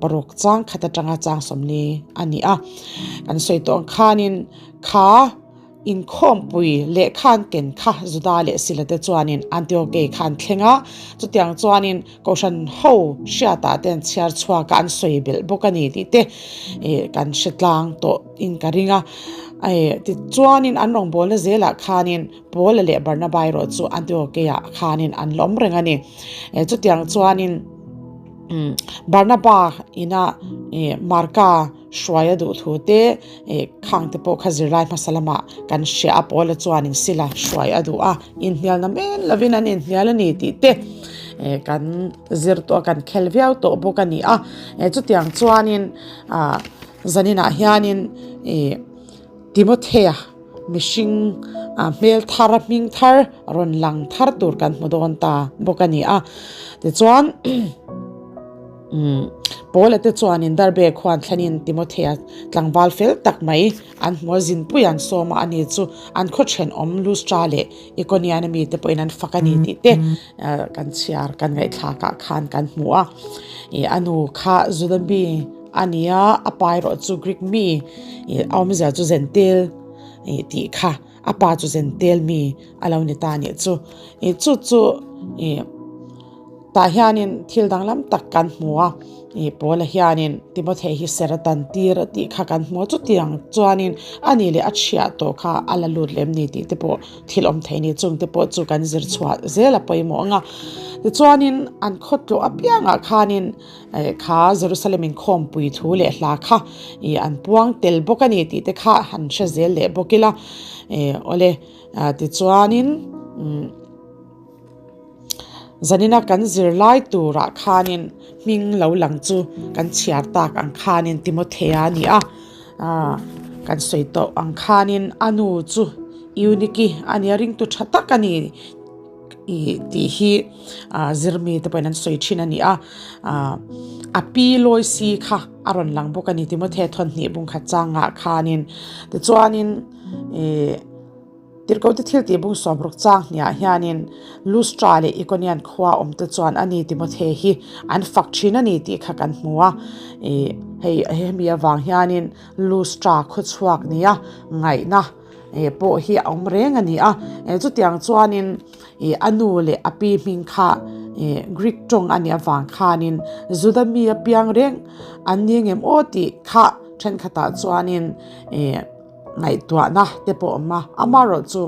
paruk chang khat atanga chang 40 a ni a. Kan sawi tawh ang khanin kha inkhawmpui lehkha an ken kha Juda leh Sila te chuanin Antiokei kha an thleng a, chutiang chuanin Kohhran ho hriatah te an chhiar chhuak a, an sawi belh bawk a ni tih te kan hre tlang tawh in ka ring a. Tichuanin an rawngbawlna zelah khanin Paula leh Barnaba erawh chu Antiokei-ah khanin an la awm reng a ni. Chutiang chuanin Barnaba ina Marka hruai a duh thu te khang te pawh kha zirlai hmasa lamah kan hria a, Paula chuanin Sila hruai a duh a, inhnialna men lovin an inhnial a ni tih te kan zir tawh a, kan khel viau tawh bawk a ni a. Chutiang chuanin zaninah hianin Timothea mihring hmel thar a hming thar rawn lang thar tur kan hmu dawn ta bawk a ni a. Tichuan Paula te chuanin Derbe khuan thlenin Timothea tlangval fel tak mai an hmu a, zinpui an sawm a, ani chu an khaw thenawm Lustra leh Ikonian ami te pawhin an fak a ni tih te kan chhiar kan ngaihthlakah khan kan hmu a. A nu kha Juda mi A ni a, a pa erawh chu Greek mi ih a awmzia chu Zentel ih tih kha a pa chu Zentel mi a lo ni ta a nih chu. Ih chu chu ih tah hianin thil danglam tak kan hmu a, ih Paula hianin Timothy hi ser a tan tir a tih kha kan hmu a, chutiang chuanin a ni leh a chhiah tawh kha a la lut lem ni tih te pawh thil awm thei a ni. Chung te pawh chu kan zir chhuah zel a pawimawh ang a, tichuanin an khawtlawh apiangah khanin Kha Jerusalem inkhawmpui thu leh hla kha ih an puang tel bawk a ni tih te kha han hre zel leh bawk ila. Awle tichuanin zanina kan zirlai turah khanin hming lo lang chu kan chhiar tak ang khanin Timothea a ni a, kan sawi tawh ang khanin a nu chu Euniki a nia ringtu tha tak a ni. Ih tih hi ah zirmi te pawhin an sawi thin a ni a ah a pi lawi si kha a rawn lang bawk a ni Timothy thawnhnih bung khat changah khanin tichuanin ih tirhkoh te thil tih bung sawm ruk chang hniah hianin Lustra leh Ikonian khua awm te chuan a ni Timothy hi an fak thin a ni tih kha kan hmu a ih hei hemi avang hianin Lustra khawchhuak nia ngaihna. eh pawh hi a awm reng a ni a eh chutiang chuanin ih a nu leh a pi hming kha ih Greek tawng a nih avang khanin Juda mi a piang reng an ni ngem aw tih kha thenkhatah chuanin ih ngaihtuahna te pawh a awm a amaherawh chu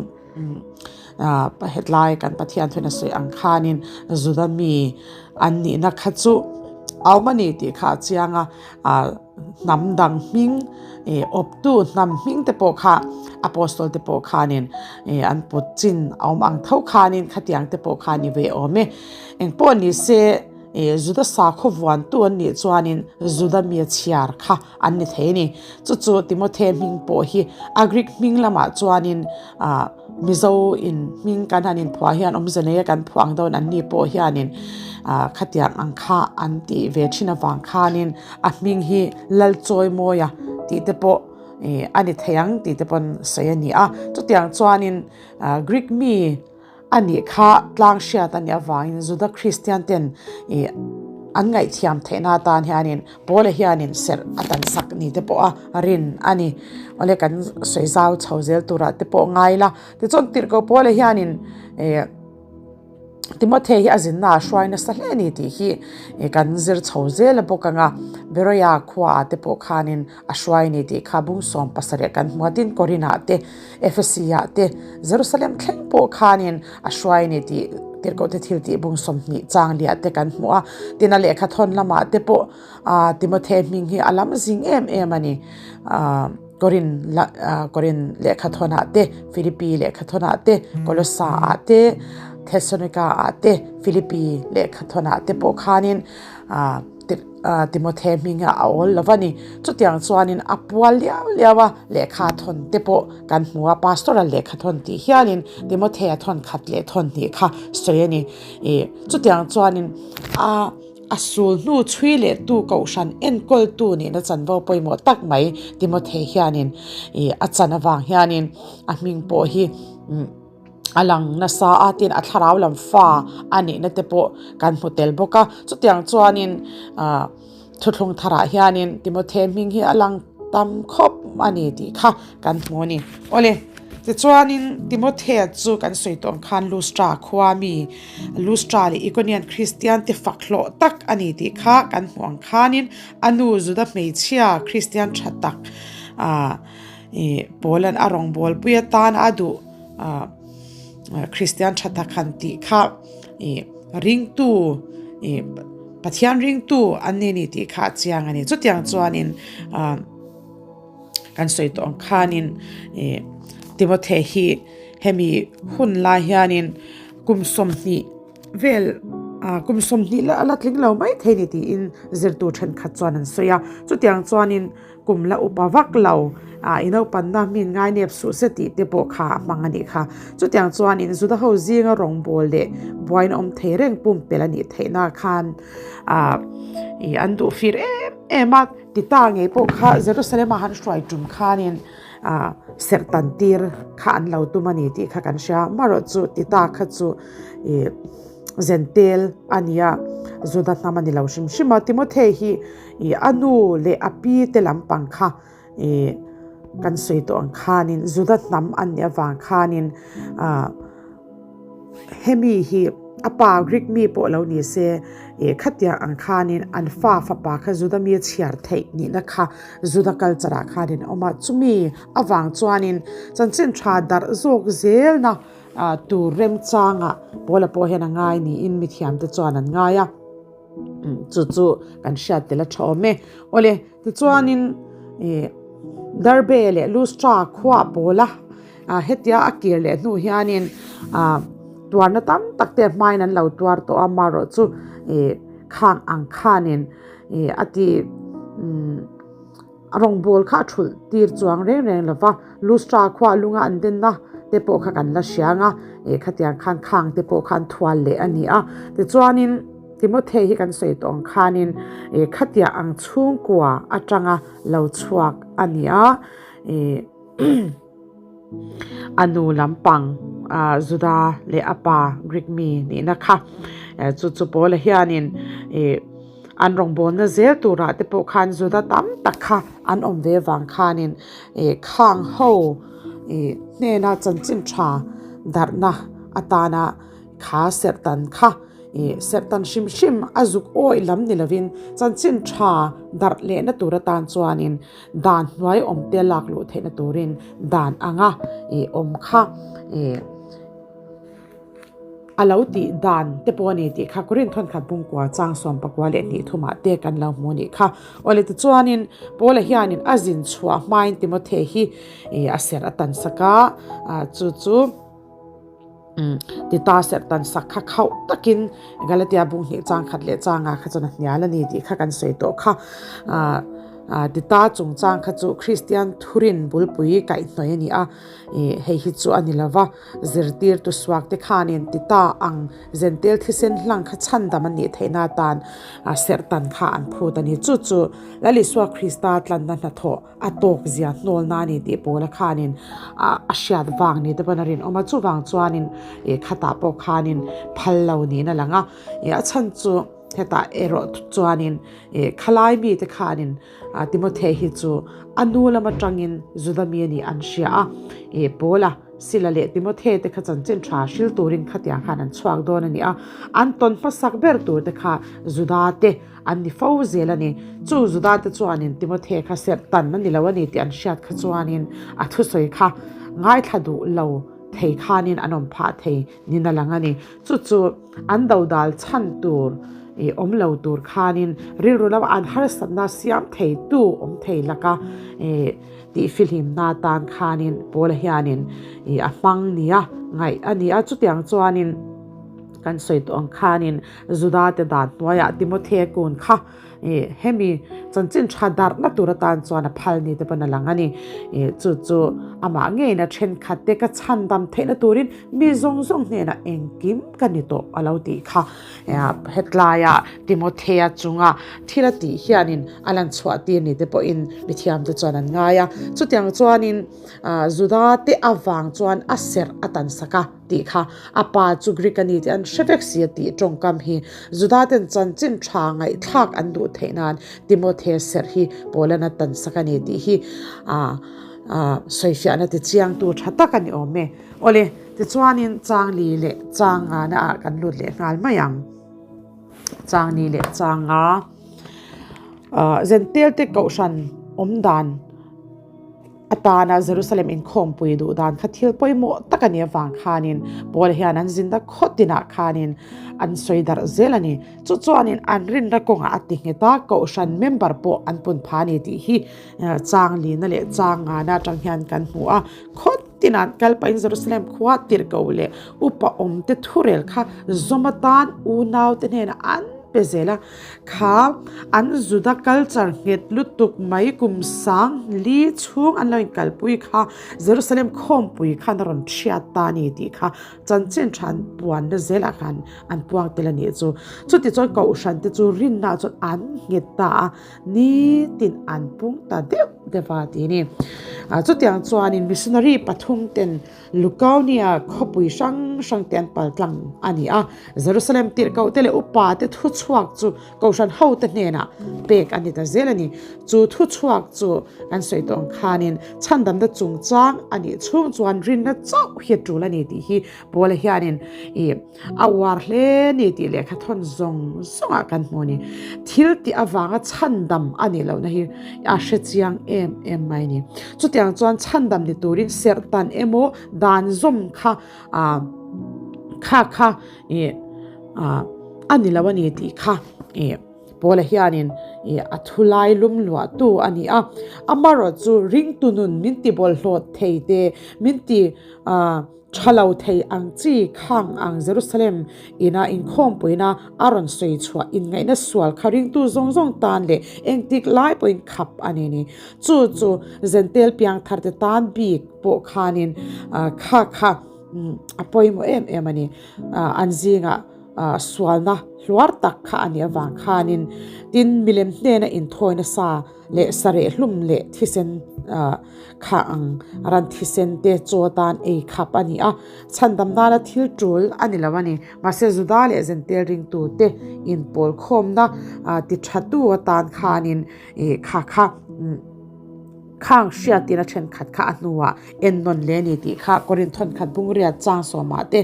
ah hetlai kan Pathian thuin a sawi ang khanin Juda mi an nihna kha chu a awm a ni tih kha a chiang a ah. Hnam dang hming ih awptu hnam hming te pawh kha Apostle te pawh khanin ih an put chin a awm ang tho khanin khatiang te pawh kha ni ve awm e. Engpawh ni se ih Juda sakhaw vuantu an nih chuanin Juda mi a chhiar kha an ni thei a ni. Chu chu Timothy hming pawh hi a Greek hming lamah chuanin ah Mizo in hming kan han inphuah hian awmze nei a kan phuah ang dawn an ni pawh hianin ah khatiang ang kha an tih ve thin avang khanin a hming hi Lalchawimawia tih te pawh ih a ni thei ang tih te pawn sawi a ni a. Chutiang chuanin ah Greek mi a nih kha tlang hriat a nih avangin Juda Kristian ten ih an ngaihthiam theihna atan hianin Paula hianin serh a tan sak ni te pawh a rin a ni. Awle kan sawi zau chho zel turah te pawh ngai la. Tichuan tirhkoh Paula hianin eh Timothy hi a zinna a hruai nasa hle a ni tih hi kan zir chho zel a bawk ang a. Beroia khuaah te pawh khanin a hruai a ni tih kha bung sawm pasarih kan hmu a. Tin Korinah te, Ephesiah te, Jerusalem thleng pawh khanin a hruai a ni tih tirhkohte thil tih bung 20 chang liah te kan hmu a. Tin a lehkha thawn lamah te pawh ah Timothy hming hi a lam zing em em a ni. Ah Korin ah Korin lehkha thawnah te, Philippi lehkha thawnah te, Kolosa ah te, Thessalonika ah te, Philippi lehkha thawnah te pawh khanin ah Timothy hming hi a awl lo va ni. Chutiang chuanin a pual liau liau a, lehkha thawn te pawh kan hmu a, pastoral lehkha thawn tih hianin Timothy a thawn khat leh thawn hnih kha sawi a ni. Ih chutiang chuanin a a sul hnu chhui leh tu kohhran enkawltu nihna chanvo pawimawh tak mai Timothy hianin ih a chan avang hianin a hming pawh hi A lang nasa a tin a thlarau lam fa a nihna te pawh kan hmu tel bawk a. Chutiang chuanin ah Thuthlung tharah hianin Timothe hming hi a lang tam khawp a ni tih kha kan hmu a ni. Awle, tichuanin Timothea chu kan sawi tawh ang khan Lustra khua mi, Lustra leh Ikonian Kristian te fak hlawh tak a ni tih kha kan hmuh ang khanin a nu Juda hmeichhia Kristian tha tak ih Paula'n a rawngbawlpui atan a duh Kristian tha tak han tih kha ih ringtu ih Pathian ringtu an ni ni tih kha a chiang a ni. Chutiang chuanin ah kan sawi tawh ang khanin ih Timothy hi hemi hun lai hianin kum 20 vel ah kum 20 la a la tling lo mai thei ni tiin zirtu thenkhat chuan an sawi a. Chutiang chuanin Kum la upa vak lo, ah i naupanna min ngai nep suh se tih te pawh kha a hmang a nih kha. Chutiang chuan in Juda ho zinga rawngbâwl leh buaina awm thei reng pumpelh a nih theihna khan ah i an duh fir em em a. Tita ngei pawh kha Jerusalem-a han hruai tum khanin ah serh tan tir kha an lo tum a ni tih kha kan hria. Amaherawhchu Tita kha chu i Zentel a ni a, Juda hnam a ni lo hrim hrim a. Timothea hi Ih a nu leh a pi te lampang kha ih kan sawi tawh ang khanin Juda hnam an nih avang khanin ah hemi hi a pa Greek mi pawh lo ni se ih khatiang ang khanin an fa fapa kha Juda mi a chhiar theih nihna kha Juda culture ah khanin a awm a, chumi avang chuanin chanchin tha darh zawk zelna ah tur remchangah Paula pawh hian a ngai niin mithiamte chuan an ngai a. Chu chu kan hriat tel a tha awm e. Awle, tichuanin ih Derbe leh Lustra khuaa pawla hetia a kir leh hnu hianin ah tuarna tam tak te hmain an lo tuar tawh a, amaherawh chu ih khang ang khanin ih a ti umm A rawngbâwl kha a ṭhulh tîr chuang reng reng lo va, Lustra khua lunga an denna te pawh kha kan la hria ang a, ih khatiang khan khang te pawh kha an thual leh a ni a. Tichuanin Timothea hi kan sawi tawh ang khanin ih khatiang ang chhungkua aṭanga lo chhuak a ni a, ih a nu lampang ah Juda leh a pa Greek mi nihna kha chu chu Paula hianin ih An rawngbawlna zel turah te pawh khan Juda tam tak kha an awm ve vang khanin ih khang ho ih hnena chanchin tha darhna atana kha serhtan kha ih serhtan hrim hrim a zuk awih lam ni lovin chanchin tha darh lehna tur atan chuanin dan hnuai awm te lak luh theihna turin dan anga ih awm kha ih. A lo tih dan te pawh a ni tih kha Korin thawnkhat bungkua chang 14 leh hnih thumah te kan lo hmu a nih kha. Awle tichuanin Paula hianin a zin chhuah hmain Timothy hi ih a serh a tan sak a, chu chu Tita serh tan sak kha khauh takin Galatia bung hnih chang khat leh changa kha chuan a hnial a ni tih kha kan sawi tawh kha. Tita chungchang kha chu Kristian thurin bulpui kaihhnawih a ni a, ih hei hi chu a ni lo va. Zirtirtu suakte khanin tita ang Zentel thisen hlang kha chhandam a nih theihna atan serhtan kha an phut a ni. Chu chu Lal Isua Krista tlanna hnathawh a tawk zia hnawlna a ni tih Paula khanin a hriat vang ni te pawn a rinawm a. Chuvang chuanin khatah pawh khanin phal lo niin a lang a. A chhan chu hetah erawh chuanin khalai mite khanin Timothea hi chu a nu lam atangin Juda mi a nih an hria a. Paula Sila leh Timothea te kha chanchin tha hril turin khatiang khan an chhuak dawn a ni a, an tawn hmasak ber tur te kha Juda te an ni fo zel a ni. Chu Juda te chuanin Timothea kha serh tan a ni lo a ni tih an hriat kha chuanin a thusawi kha ngaithla duh lo thei khanin an awm phah thei nin a lang a ni. Chu chu an dodal chhan tur ih awm lo tur khanin rilru lama an harsatna siam thei tu awm thei laka ih Tih fihlimna atan khanin Paula hianin ih a hmang nia ngaih a ni a, chutiang chuanin kan sawi tawh ang khanin Juda te dan hnuaiah Timothea kun kha ih hemi chanchin tha darhna tur atan chuan a phal ni te pawn a lang a ni. Ih chu chu amah ngeiin a thenkhat te ka chhandam theihna turin mi zawng zawng hnenah engkim ka ni tawh a lo tih kha. Hetlaia Timothea chunga thil a tih hianin a lan chhuah tir ni te pawhin mithiamte chuan an ngai a. Chutiang chuanin Juda te avang chuan a serh a tan sak a. tih kha a pa chu Greek a ni tih an hre vek si a tih tawngkam hi Judaten chanchin tha ngaihthlak an duh theih nan Timothea serh hi Paulana tansak a ni tih hi sawifiahna tichiangtu tha tak a ni awm e. Awle, tichuanin changli leh changana ah kan lut leh nghal mai ang. Changli leh changa Zentelte kohhran awm dan atana Jerusalem inkhawmpui duh dan kha thil pawimawh tak a nih avang khanin Paul hian an zinna khaw tinah khanin an sawi darh zel a ni. Chu chuanin an rinna kawngah a ti nghet a, kohhran member pawh an pun pha a ni tih hi chang lina leh chang ngana atang hian kan hmu a. Khaw tinah an kal pahin Jerusalem khua tirhkoh leh upa awmte thurel kha zawm atan unaute hnenah an pe zel a. Kha an Juda culture nghet lutuk mai kum sang li chhung an lo inkalpui kha Jerusalem khawmpui khan a rawn thiat ta a ni tih kha chanchin tha an puanna zelah khan an puang tel a nih chu. Chutichuan Kohhran te chu rinna chuan an nghet ta a, nitin an pung ta deuh deuh a tih a ni. Chutiang chuanin missionary pathum ten Lukaonia khawpui hrang hrang te an pal tlang a ni a, Jerusalem tirhkoh te leh upa te thuchhuak chu Kohhran hote hnenah pek a ni ta zel a ni. Chu thuchhuak chu kan sawi tawh ang khanin chhandamna chungchang a nih chhung chuan rinna chauh hi a tul a ni tih hi Paula hianin ih a uar hle ni tih lehkha thawn zawng zawngah kan hmu a ni. Thil tih avanga chhandam a nih lohna hi a hre chiang em em mai a ni. Chutiang chuan chhandam ni turin serh tan emaw dan zawm kha ah kha kha ih ah a ni lo a ni tih kha ih Paula hianin ih a thulai lum luahtu a ni a. Amaherawhchu ringtu nun min ti bawlhhlawh thei te min ti ah. Tha lo thei ang chi khang ang Jerusalem ina inkhawmpuina a rawn sawi chhuah inngaihna sual kha ringtu zawng zawng tan leh engtik lai pawhin khap a ni ni. Chu chu Zentel piangthar te tan bik pawh khanin kha kha a pawimawh em em a ni. An zingah sualna hluar tak kha a nih avang khanin tin milem hnena inthawi nasa leh sareh hlum leh thisen kha ang ran thisen te chaw atan ei khap a ni a, chhandam nana thil tul a ni lo a ni. Mahse Juda leh Zentel ringtu te inpawl khawmna ti tha tu atan khanin ih kha kha khang hriatin a thenkhat kha a hnuah ennawn leh a ni tih kha Korinth thawnkhat bungriat chang sawmah te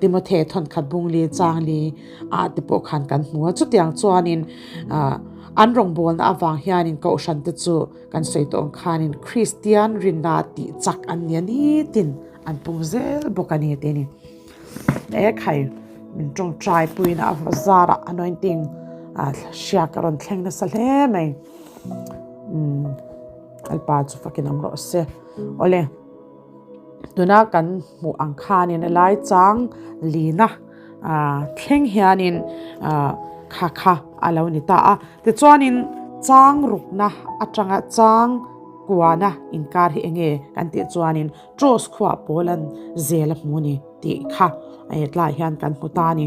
Timothy thawnkhat bungli changli ah te pawh khan kan hmu a chutiang chuanin ah an rawngbawlna avang hianin kohhran te chu kan sawi tawh ang khanin Kristian rinna tih chak an nia nitin an pung zel bawk a ni tih a ni e khai min tawngtai puiin a zarah anointing ah hriak a rawn thleng nasa hle mai umm Lalpa chu fakin awm rawh se awle. Tuna kan hmuh ang khanin a lai chang lina ah thleng hianin ah kha kha a lo ni ta a tichuanin chang rukna atanga chang kuana inkar hi enge kan tih chuanin Troas khuaah pawl an zel a hmu a ni tih kha tlaiah hian kan hmu ta a ni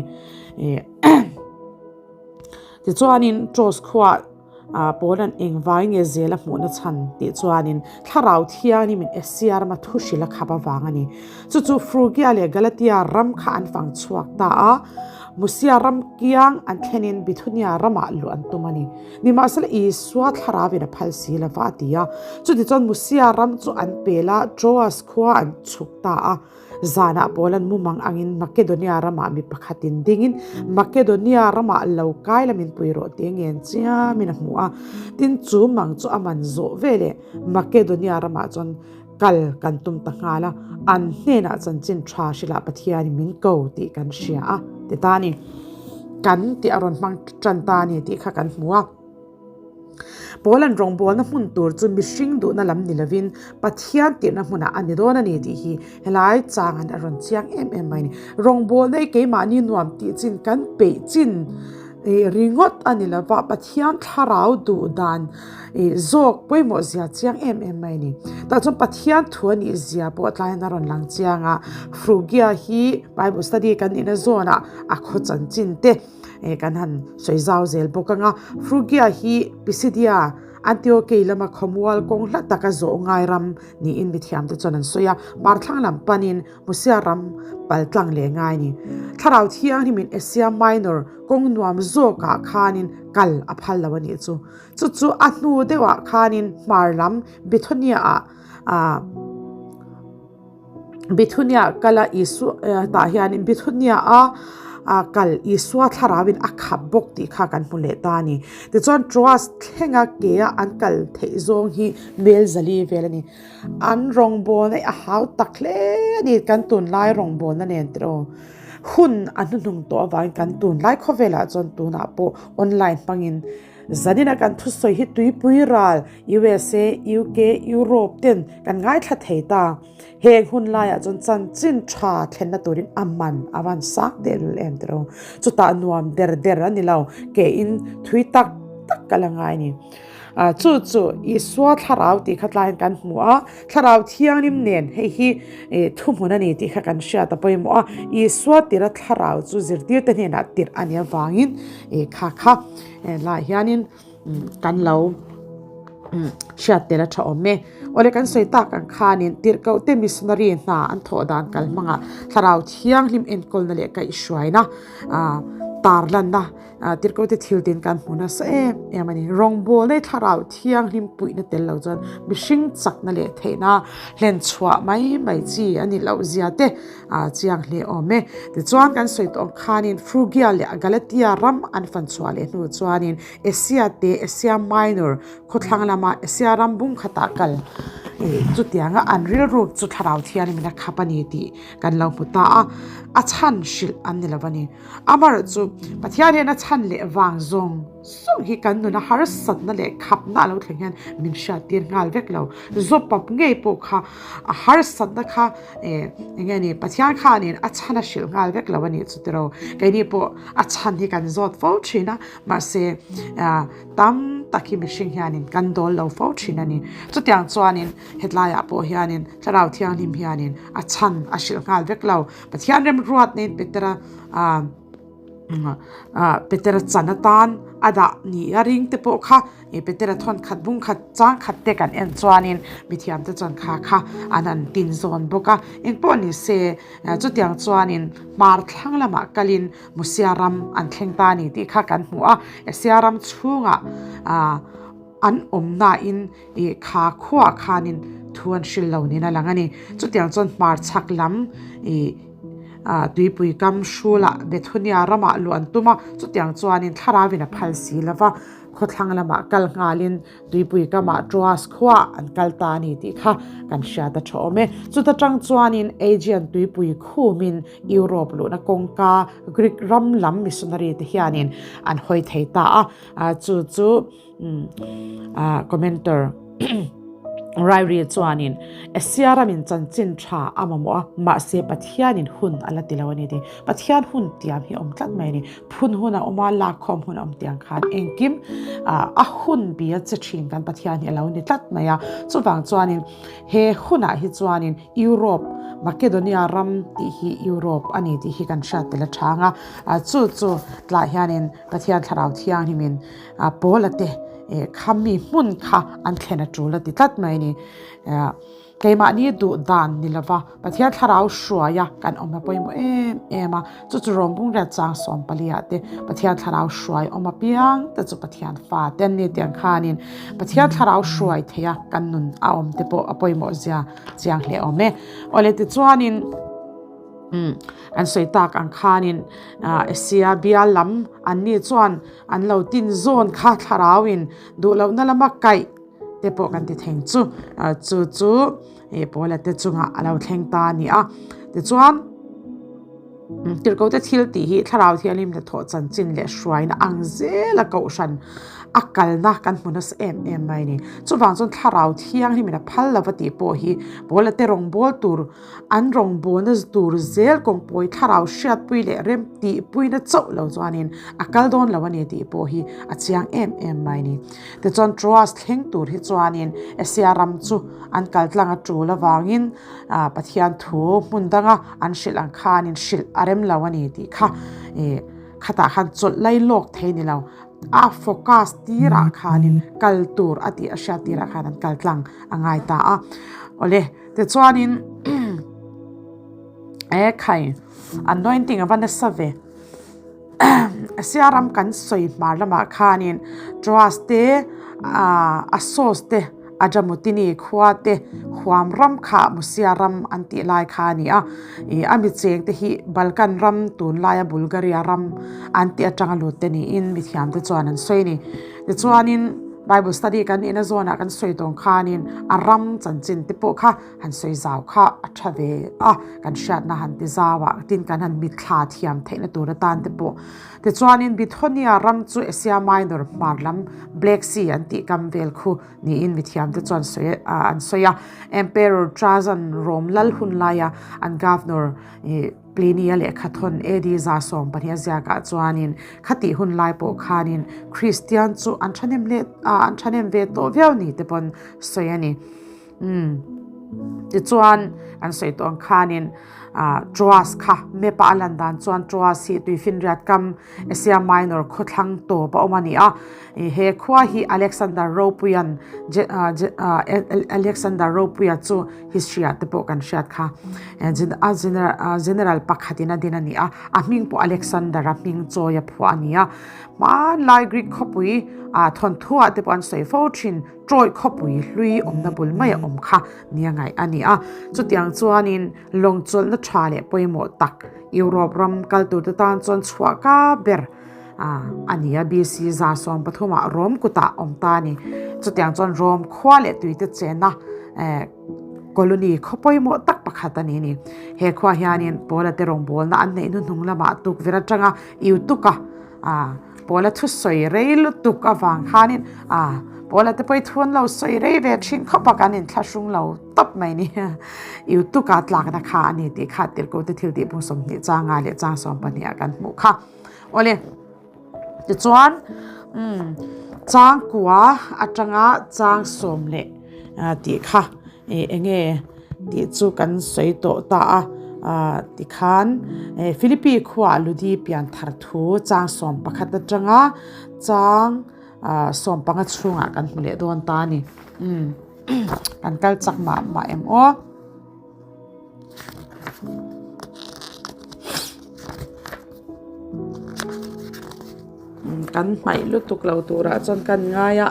tichuanin Troas khuaah. Ah Paula'n engvai nge zel a hmuhna chhan tih chuanin Thlarau Thianghlimin Asia rama thu hrilh a khap avang a ni. Chu chu Frugia leh Galatia ram kha an fang chhuak ta a, Musia ram kiang an thlenin Bithunia ramah luh an tum a ni. Nimahsela Isua Thlarauvin a phal si lova a ti a. Chutichuan Musia ram chu an pel a, Troas khua an chhuk ta a. Zanah Paula'n mumang angin Makedonia ramah mi pakhatin dingin Makedonia ramah lo kai la min pui rawh tih ngen chiamin a hmu a. Tin, chu mang chu a man zawh veleh Makedonia ramah chuan kal kan tum ta nghal a, an hnenah chanchin tha hrilhah Pathianin min ko tih kan hria a ti ta a ni. Kan tih a rawn hmang tan ta a ni tih kha kan hmu a. Paula'n rawngbawlna hmun tur chu mihring duhna lam ni lovin Pathian tirhna hmunah a ni dawn a ni tih hi helai changin a rawn chiang em em mai a ni. Rawngbawlna hi keimahni nuam tih chin kan peih chin ringawt a ni lova, Pathian thlarau duh dan zawk pawimawh zia chiang em em mai a ni. Tah chuan Pathian thu a nih zia pawh tlaiin a rawn lang chiang a, Frugia hi Bible study kan nihna zawnah a khaw chanchin te, Eh kan han sawi zau zel bawk ang a, Frugia hi Pisidia Antiokei lama khawmual kawng hla taka zawh ngai ram niin mithiamte chuan an sawi a, hmarthlang lam panin Musia ram pal tlang leh ngai a ni. Thlarau Thianghlimin Asia Minor kawng nuam zawkah khanin kal a phal lo a nih chu. Chu chu a hnu deuhah khanin hmar lam Bithunia-ah ah Bithunia kala Isua tah hianin Bithunia-a kal Isua thlarauin a khap bawk tih kha kan hmu leh ta a ni. Tichuan Troas thlenga kea an kal theih zawng hi mel zali vel a ni. An rawngbawlna hi a hau tak hle a ni kan tunlai rawngbawlna nen tiraw. Hun a hnuhnung tawh avangin kan tunlai khawvelah chuan tunah pawh online hmangin Zanina kan thusawi hi tuipui ral USA, UK, Europe ten kan ngaithla thei ta. Heng hun laiah chuan chanchin tha thlenna turin a man a van sang tehlul em tiraw. Chutah nuam der der a ni lo, ke in thui tak tak ka la ngai a ni. Chu chu Isua thlarau tih kha tlaiin kan hmu a, thlarau thianghlim nen hei hi thuhmun a ni tih kha kan hriat a pawimawh a. Isua tira thlarau chu zirtirte hnenah tirh a nih avangin kha kha Helaiah hianin kan lo hriat tel a tha awm e. Awle kan sawi tak ang khanin tirhkoh te missionary hna an thawh dan kal hmangah thlarau thianghlim enkawlna leh kaihhruaina tarlanna tirhkoh te thil tin kan hmu nasa em em a ni. Rawngbawlna hi thlarau thianghlim puihna tel lo chuan mihring chakna leh theihna hlen chhuah mai mai chi a ni loh zia te a chiang hle awm e. Tichuan kan sawi tawh ang khanin Phrygia leh Galatia ram an fan chhuah leh hnu chuanin Asia te Asia Minor khawthlang lama Asia ram bung khatah kal chutianga an rilru chu thlarau thianghlimin a khap a ni tih kan lo hmu ta a, a chhan hrilh an ni lo a ni. Amaherawhchu Pathian hian a chhan leh vang zawng zawng hi kan nuna harsatna leh khapna a lo thleng hian min hriattir nghal vek lo. Zawpap ngei pawh kha a harsatna kha eh eng nge ni Pathian khanin a chhan a hrilh nghal vek lo a nih chu tiraw. Keini pawh a chhan hi kan zawt fo thin a, mahse ah tam tak hi mihring hianin kan dawl lo fo thin a ni. Chutiang chuanin hetlaiah pawh hianin Thlarau Thianghlim hianin a chhan a hrilh nghal vek lo. Pathian remruatna in Petera ah Petera chan atan a dah ni a ring te pawh kha Petera thawn khat bung khat chang khat te kan en chuanin mithiam te chuan kha kha an han tin zawn bawk a. Engpawh ni se chutiang chuanin hmar thlang lamah kalin Musia ram an thleng ta a ni tih kha kan hmu a. Asia ram chhungah an awmnain Ih kha khuaah khanin thu an hrilh lo niin a lang a ni. Chutiang chuan hmarchhak lam ih ah tuipui kam hrulah Bethunia ramah luh an tum a, chutiang chuanin thlarauin a phal si lo va, khawthlang lamah kal nghalin tuipui kamah Troas khuaah an kal ta a ni tih kha kan hriat a tha awm e. Chuta tang chuanin Aegean tuipui khumin Europe luhna kawngka Greek ram lam missionary te hianin an hawi thei ta a, chu chu. Commenter Rairi chuanin Asia ramin chanchin tha a mamawh a, mahse Pathianin hun a la ti lo a ni tih. Pathian hun tiam hi a awm tlat mai a ni. Phun hun a awm a, lakkhawm hun a awm tiang khan engkim a hun bia che thin kan Pathian hi a lo ni tlat mai a. Chuvang chuanin he hunah hi chuanin Europe, Makedonia ram tih hi Europe a ni tih hi kan hriat tel a chang a. Chu chu tlaiah hianin Pathian Thlarau Thianghlimin Paula te kha mi hmun kha an thlen a tul a ti tlat mai a ni. Keimahni duh dan ni lova Pathian thlarau hruaia kan awm a pawimawh em em a, chu chu Rawng riat chang 14 ah te Pathian thlarau hruai awm apiang te chu Pathian fa te an ni tiang khanin Pathian thlarau hruai theia kan nun a awm te pawh a pawimawh zia chiang hle awm e. Awle tichuanin. Umm an sawi tak ang khanin Asia bial lam an ni chuan an lo tin zawn kha thlarauin duh lohna lama kaih te pawh kan ti theng chu chu chu Paula te chungah a lo thleng ta a ni a. Tichuan Tirhkoh te thil tih hi thlarau thianghlim hnathawh chanchin leh hruaina ang zela kohhran a kalna kan hmu nasa em em mai a ni. Chuvang chuan thlarau thianghlimin a phal lova tih pawh hi Paula te rawngbâwl tur An rawngbawlna tur zel kawngpawi thlarau hriatpui leh rem tihpuina chauh lo chuanin a kal dawn lo a ni tih pawh hi a chiang em em mai a ni. Tichuan Troas thleng tur hi chuanin Asia ram chu an kal tlang a tul avangin Pathian thu hmun danga an hrilh ang khanin hrilh a rem lo a ni tih kha. Khatah khan chawlh lai lawk thei ni lo, a focus tirah khanin kal tur a tih a hriat tirah khan an kal tlang a ngai ta a. Awle, tichuanin e khai anointing a va nasa ve. Asia ram kan sawi hmar lamah khanin Troas te Assos te Adramutini khua te huam ram kha Musia ram an tih lai kha a ni a. Ih a mi cheng te hi Balkan ram tunlaia Bulgaria ram an tih atanga lut te niin mithiam te chuan an sawi a ni. Tichuanin Bible study kan nihna zawnah kan sawi tawng khanin a ram chanchin te pawh kha han sawi zau kha a tha ve a, kan hriatna han ti zau a, tin kan han mitthla thiam theihna tur atan te pawh. Tichuanin Bithonia ram chu Asia Minor hmar lam Black Sea an tih kam vel khu niin mithiamte chuan sawi an sawi a. Emperor Trajan Rome lal hun laia an governor Pliny-a lehkha thawn AD 12 a ziakah chuanin khatih hun lai pawh khanin Kristian chu an thahnem leh an thahnem ve tawh viau ni te pawn sawi a ni. Umm tichuan an sawi tawh ang khanin ah Troas kha map a a lan dan chuan Troas hi tuifinriat kam Asia Minor khawthlang tawp a awm a ni a, ih he khua hi Alexander Ropuia'n Je ah Je ah Alexander Ropuia chu history ah te pawh kan hriat kha a general ah general pakhatin a din a ni a, a hming pawh Alexander a hming chawi a phuah a ni a, hmanlai Greek khawpui ah thawnthu ah te pawh an sawi fo thin. Troy khawpui hlui awmna bul mai a awm kha nia ngaih a ni a. Chutiang chuanin lawng chawlhna tha leh pawimawh tak Europe ram kal turte tan chuan chhuah ka ber a ni a. BC 113 ah Rome kutah awm ta a ni. Chutiang chuan Rome khua leh tuite chenna colony khaw pawimawh tak pakhat a ni a ni. He khua hianin Paula te rawngbawlna an neih hnuhnung lamah tukverh atanga Eutuka A Paula thusawi rei lutuk avang khanin a Paula te pawh i thu an lo sawi rei ve thin khawp a, kan inthlahrung lo tawp mai ni. Eutuka tlakna kha a ni tih kha tirhkoh te thil tih bung 20 changa leh chang 12 ah kan hmuh kha. Awle, tichuan umm chang kua atanga chang sawm leh tih kha Eng nge tih chu kan sawi tawh ta a, tikhan Philippi khuaah Ludi pian thar thu chang 11 atanga chang 15 chhungah kan hmu leh dawn ta a ni. Kan kal chak mah mah em aw. Kan hmaih lutuk lo turah chuan kan ngai a.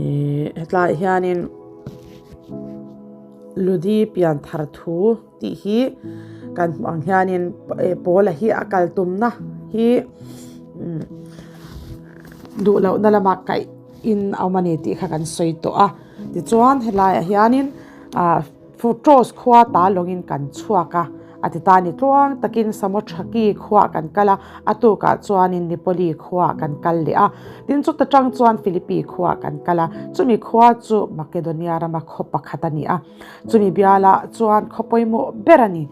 Ihh hetlaiah hianin Ludi pian thar thu tih hi kan hmuh ang hianin Paula hi a kal tumna hi umm duh lohna lama kaih in a awm a ni tih kha kan sawi tawh a tichuan helaiah hianin ah. Futross khua ta lawngin kan chhuak a, a ti ta ni tluang takin Samothaki khuaah kan kal a, a tukah chuanin Nipoli khuaah kan kal leh a. Tin chuta tang chuan Philippi khuaah kan kal a, chumi khua chu Makedonia rama khaw pakhat a ni a. Chumi bialah chuan khaw pawimawh ber a ni,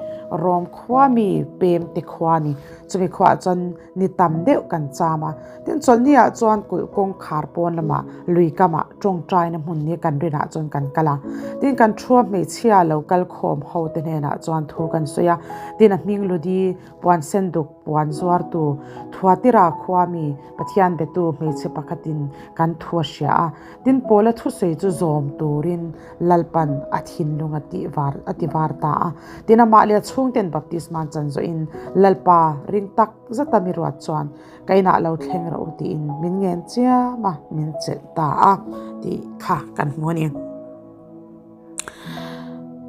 Rom khua mi pemte khua a ni. Chumi khuaah chuan Ni tam deuh kan cham a, tin chawlhni ah chuan kulh kawngkhar pawn lamah lui kamah tawngtaina hmun ni kan rinah chuan kan kal a, tin kan thua hmeichhia lo kal khawm ho te hnenah chuan thu kan sawi a, tin a hming Ludi puan sen duk puan zuartu Thuatira khua mi Pathian betu hmeichhe pakhatin kan thu a hria a, tin Paula thusawi chu zawm turin Lalpan a thinlung a tih var a ti var ta a. Tin amah leh a chhungten baptisma an chan zawhin Lalpa ring tak zata mi ruat chuan ka inah lo thleng rawh u tiin min ngen chiam a, min chelh ta a tih kha kan hmu a ni.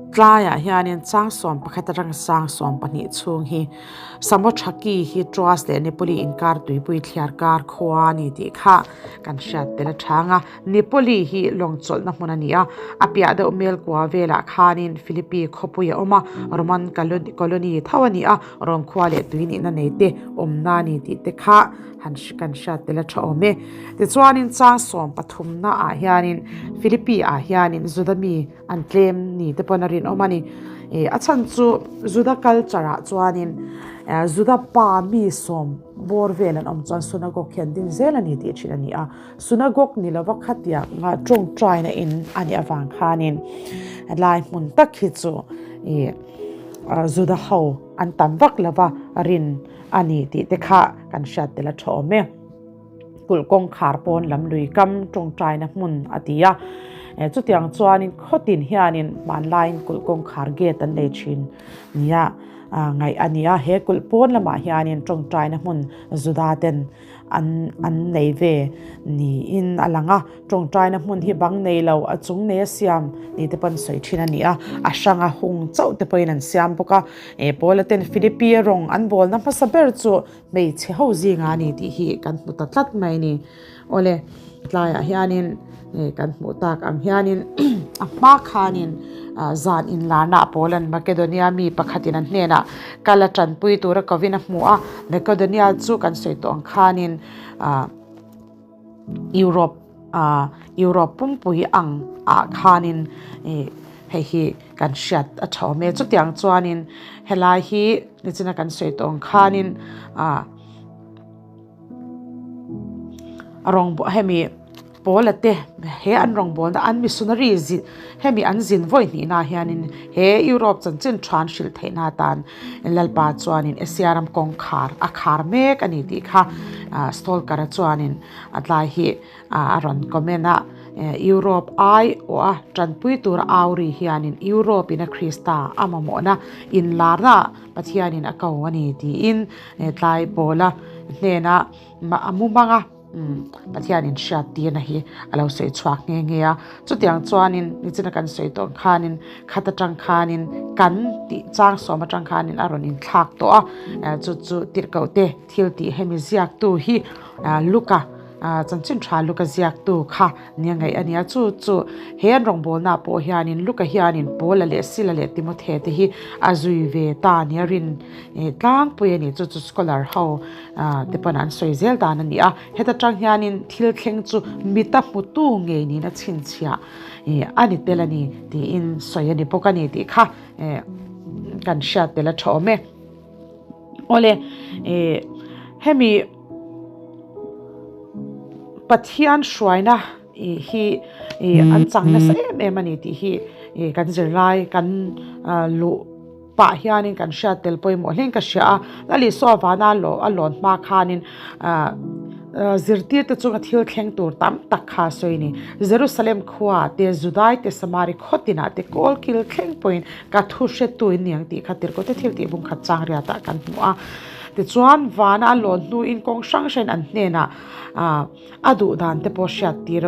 Tlaiah hianin chang 11 atanga chang 12 chhung hi Samothaki hi Troas leh Nepoli inkar tuipui thliar kar khua a ni tih kha kan hriat tel a chang a. Nepoli hi lawng chawlhna hmun a ni a, a piah deuh mel kua velah khanin Philippi khawpui a awm a, Roman colony tho a ni a, Rome khua leh tui nihna nei te awmna a ni tih te kha han kan hriat tel a tha awm e. Tichuanin chang 13 ah hianin Philippi ah hianin Juda mi an tlem ni te pawn a rinawm a ni. Ih a chhan chu Juda culture ah chuanin Juda pa mi sawm bawr vel an awm chuan synagogue hi an din zel a ni tih thin a ni a. Synagogue ni lova khatianga tawngtaina in a nih avang khanin helai hmun tak hi chu ih Juda ho. an tam vak lova rin a ni tih te kha kan hriat tel a tha awm e. Kulh kawngkhar pawn lam lui kam tawngtaina hmun a ti a. Chutiang chuanin khawtin hianin hmanlaiin kulh kawngkhar gate an nei thin nia ngaih a ni a. He kulh pawn lamah hianin tawngtaina hmun Juda ten an an nei ve niin a lang a. Tawngtaina hmun hi bang nei lo, a chung nei a siam tih te pawh an sawi thin a ni a. A hranga hung chauh te pawhin an siam bawk a. Paula ten Philippi rawng an bawlna hmasa ber chu Hmeichhe ho zinga a ni tih hi kan hmu ta tlat mai a ni. Awle, tlaiah hianin kan hmuh tak ang hianin a hma khanin zan inlarna pawlan Makedonia mi pakhatin an hnenah kal a tanpui tura kovin a hmu a, Makedonia chu kan sawi tawh ang khanin ah Europe ah Europe pumpui ang ah khanin ih hei hi kan hriat a tha awm e. Chutiang chuanin helai hi nichina kan sawi tawh ang khanin ah a rawng hemi Paula te he an rawngbawlna an missionary zin hemi an zin vawi hnihna hianin he Europe chanchin tha an hrilh theihna atan Lalpa chuanin Asia ram kawngkhar a khar mek a ni tih kha Stolkar-a chuanin a tlai hi a rawn comment a. Europe ai awh a tanpui tur au ri hianin Europe in a Krista a mamawhna inlarna Pathianin a ko a ni tiin tlai Paula hnena a mumang a. Pathianin hriattirna hi a lo sawi chhuak nghe nghe a. Chutiang chuanin nichina kan sawi tawh ang khanin khat atang khanin kan tih chang sawm atang khanin a rawn inthlak tawh a. Chu chu tirhkoh te thil tih hemi ziaktu hi Luka chanchin tha Luka ziaktu kha nia ngaih a nia. Chu chu he an rawngbawlna pawh hianin Luka hianin Paula leh Sila leh Timothy te hi a zui ve ta nia rin tlangpui a ni. Chu chu scholar ho te pawn an sawi zel dan a ni a, heta tang hianin thil thleng chu mita hmutu ngei niin a chhinchhiah a ni tel a ni tiin sawi a ni bawk a ni tih kha kan hriat tel a tha awm e. Awle hemi Pathian hruaina hi an chang nasa em em a ni tih hi kan zirlai kan luh pah hianin kan hriat tel pawimawh hlein ka hria a, Lal Isua vana a lawn hma khanin zirtirte chunga thil thleng tur tam tak kha a sawi a ni. Jerusalem khua te, Judai te, Samari khaw tinah te kawl kil thleng pawhin ka thu hretu in ni ang tih kha tirhkote thil tih bung khat chang riatah kan hmu a. Tichuan vana a lawn hnuin kawng hrang hrangin an hnenah A duh dan te pawh hriat tir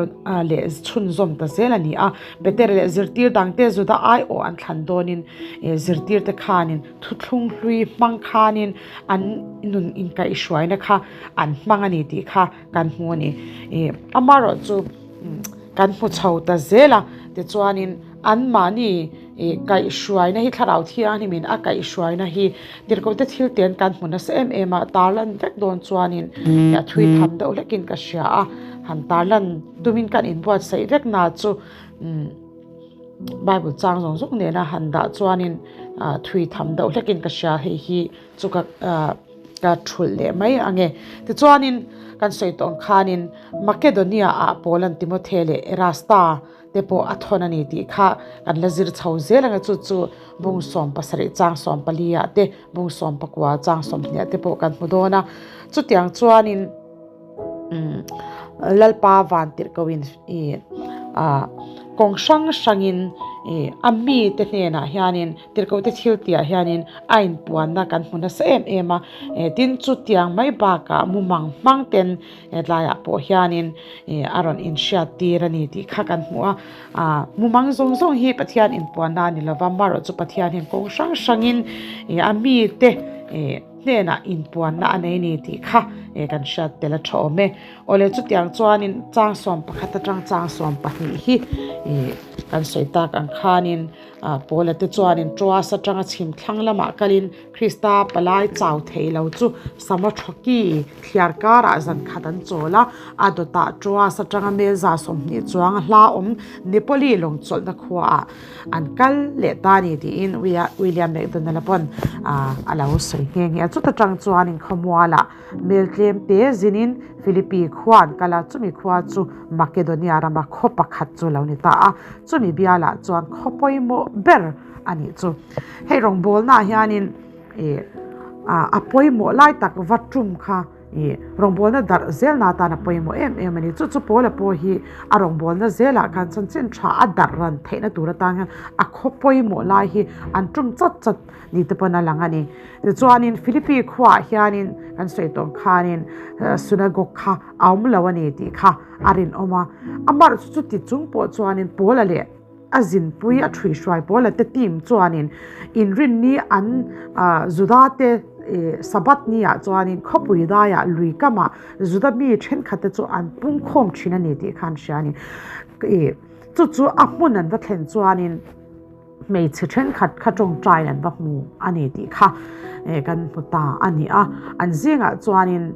leh chhunzawm ta zel a ni a. Peter leh zirtir dangte Juda aiawh an thlan dawnin zirtirte khanin thuthlung hlui hmang khanin an nun inkaihhruaina kha an hmang a ni tih kha kan hmu a ni. Amaherawh chu kan hmu chho ta zel a, tichuanin anmahni kaihhruaina hi Thlarau Thianghlimin a kaihhruaina hi tirhkohte thil ten kan hmu nasa em em a, tarlan vek dawn chuanin a thui tham deuh hlekin ka hria a, han tarlan tumin kan inbuatsaih vek na chu Bible chang zawng zawng nena han dah chuanin thui tham deuh hlekin ka hria hei hi chu ka ka thulh leh mai ang e. Tichuanin kan sawi tawh ang khanin Makedonia ah Paulan Timothy leh Erasta te pawh a thawn a ni tih kha kan la zir chho zel ang a, chu chu bung 17 chang 14 ah te bung 19 chang 20 ah te pawh kan hmu dawn a, chutiang chuanin umm Lalpa van tirhkohin ih ah kawng hrang hrangin ih a mite hnenah hianin tirhkohte thil tihah hianin a inpuanna kan hmu nasa em em a, tin chutiang mai bakah mumang hmang ten Hetlaiah pawh hianin a rawn inhriat tir a ni tih kha kan hmu a, ah mumang zawng zawng hi Pathian inpuanna a ni lova, marawh chu Pathian hian kawng hrang hrangin a mite hnenah inpuanna a nei a ni tih kha kan hriat tel a tha awm e. Awle chutiang chuanin chang 11 atang chang 12 hi kan sawi tak ang khanin Paula te chuanin Troas atanga chhim thlang lamah kalin Krista palai chau thei lo chu Samothroki thliar karah zan khat an chawl a, a dawtah Troas atanga mel 120 chuang a hla awm Nepoli lawng chawlhna khuaah an kal leh ta a ni tiin William McDonald-a pawn a lo sawi nghe nghe a. Chuta tang chuanin khawmualah mel tlem te zinin Philippi khua an kal a, chumi khua chu Makedonia rama khaw pakhat chu lo ni ta a, chumi bialah chuan khaw pawimawh ber a nih chu. Hei rawngbawlnaah hianin. Ih a pawimawh lai tak va tum kha ih rawngbawlna darh zelna atan a pawimawh em em a ni. Chu chu Paula pawh hi a rawngbawlna zelah khan chanchin tha a darh ran theihna tur atan hian a khaw pawimawh lai hi an tum chat chat ni te pawn a lang a ni. Tichuanin Philippi khuaah hianin kan sawi tawh ang khanin synagogue kha a awm lo a ni tih kha a rinawm a. Amaherawhchu chuti chung pawh chuanin Paula leh A zinpui a ṭhuihruai pawl a te team chuanin inrinni an Juda te Sabbath ni ah chuanin khawpui daiah lui kamah Juda mi ṭhenkhat te chu an pungkhawm ṭhin a ni tih kha an hria a ni. Chu chu a hmun an va thlen chuanin hmeichhe ṭhenkhat kha ṭawngṭaiin an va hmu a ni tih kha kan hmu ta a ni a. An zingah chuanin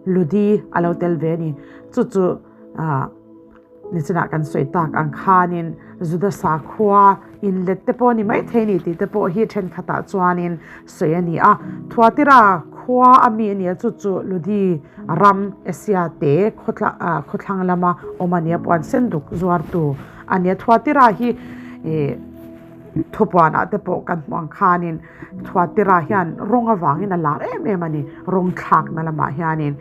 Ludi a lo tel ve a ni. Chu chu. Nichinah kan sawi tak ang khanin Juda sakhua inlet te pawh a ni maithei a ni tih te pawh hi thenkhatah chuanin sawi a ni a. Thuatira khua a mi a ni a, chu chu Ludi ram Asia te khawthlang lama awm a ni a, puan sen duk zuartu a ni a. Thuatira hi ih thupuanah te pawh kan hmuh ang khanin Thuatira hian rawng avangin a lar em em a ni, rawng thlakna lamah hianin.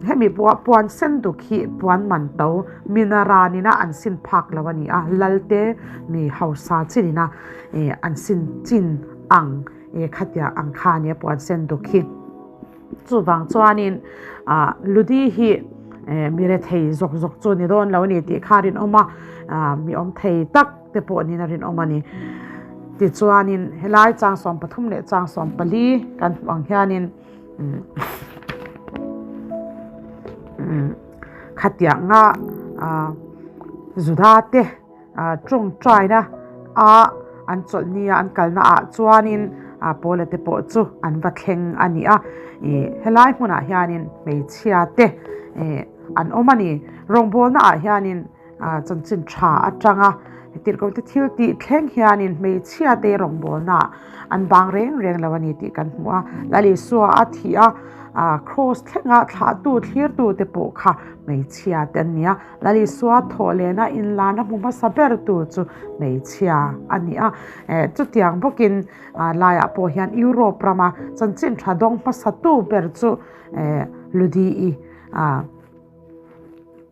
Hemi pawha puan sen duk hi puan man to minara nina an sin phak lo a ni a, Lalte mi hausa chinina an sin chin ang khatiang ang kha a nia puan sen duk hi. Chuvang chuanin Ludi hi mi rethei zawk zawk chu ni dawn lo a ni tih kha a rinawm a, mi awm thei tak te pawh niin a rinawm a ni. Tichuanin helai chang 13 leh chang 14 kan hmuh ang hianin, Khatianga Juda te tawngtaina a an chawlh nia an kalna ah chuanin Paula te pawh chu an va thleng a ni a, helai hmunah hianin hmeichhia te an awm a ni. Rawngbawlna ah hianin Chanchin tha atanga tirhkohte thil tih thleng hianin hmeichhia te rawngbawlna an bang reng reng lo a ni tih kan hmu a. Lal Isua a thih a, kraws thlenga thlahtu thlirtu te pawh kha hmeichhia te an ni a. Lal Isua thawh lehna inlarna hmu hmasa bertu chu hmeichhia a ni a. Chutiang bawkin laiah pawh hian Europe rama chanchin tha dawng hmasatu ber chu Ludi-i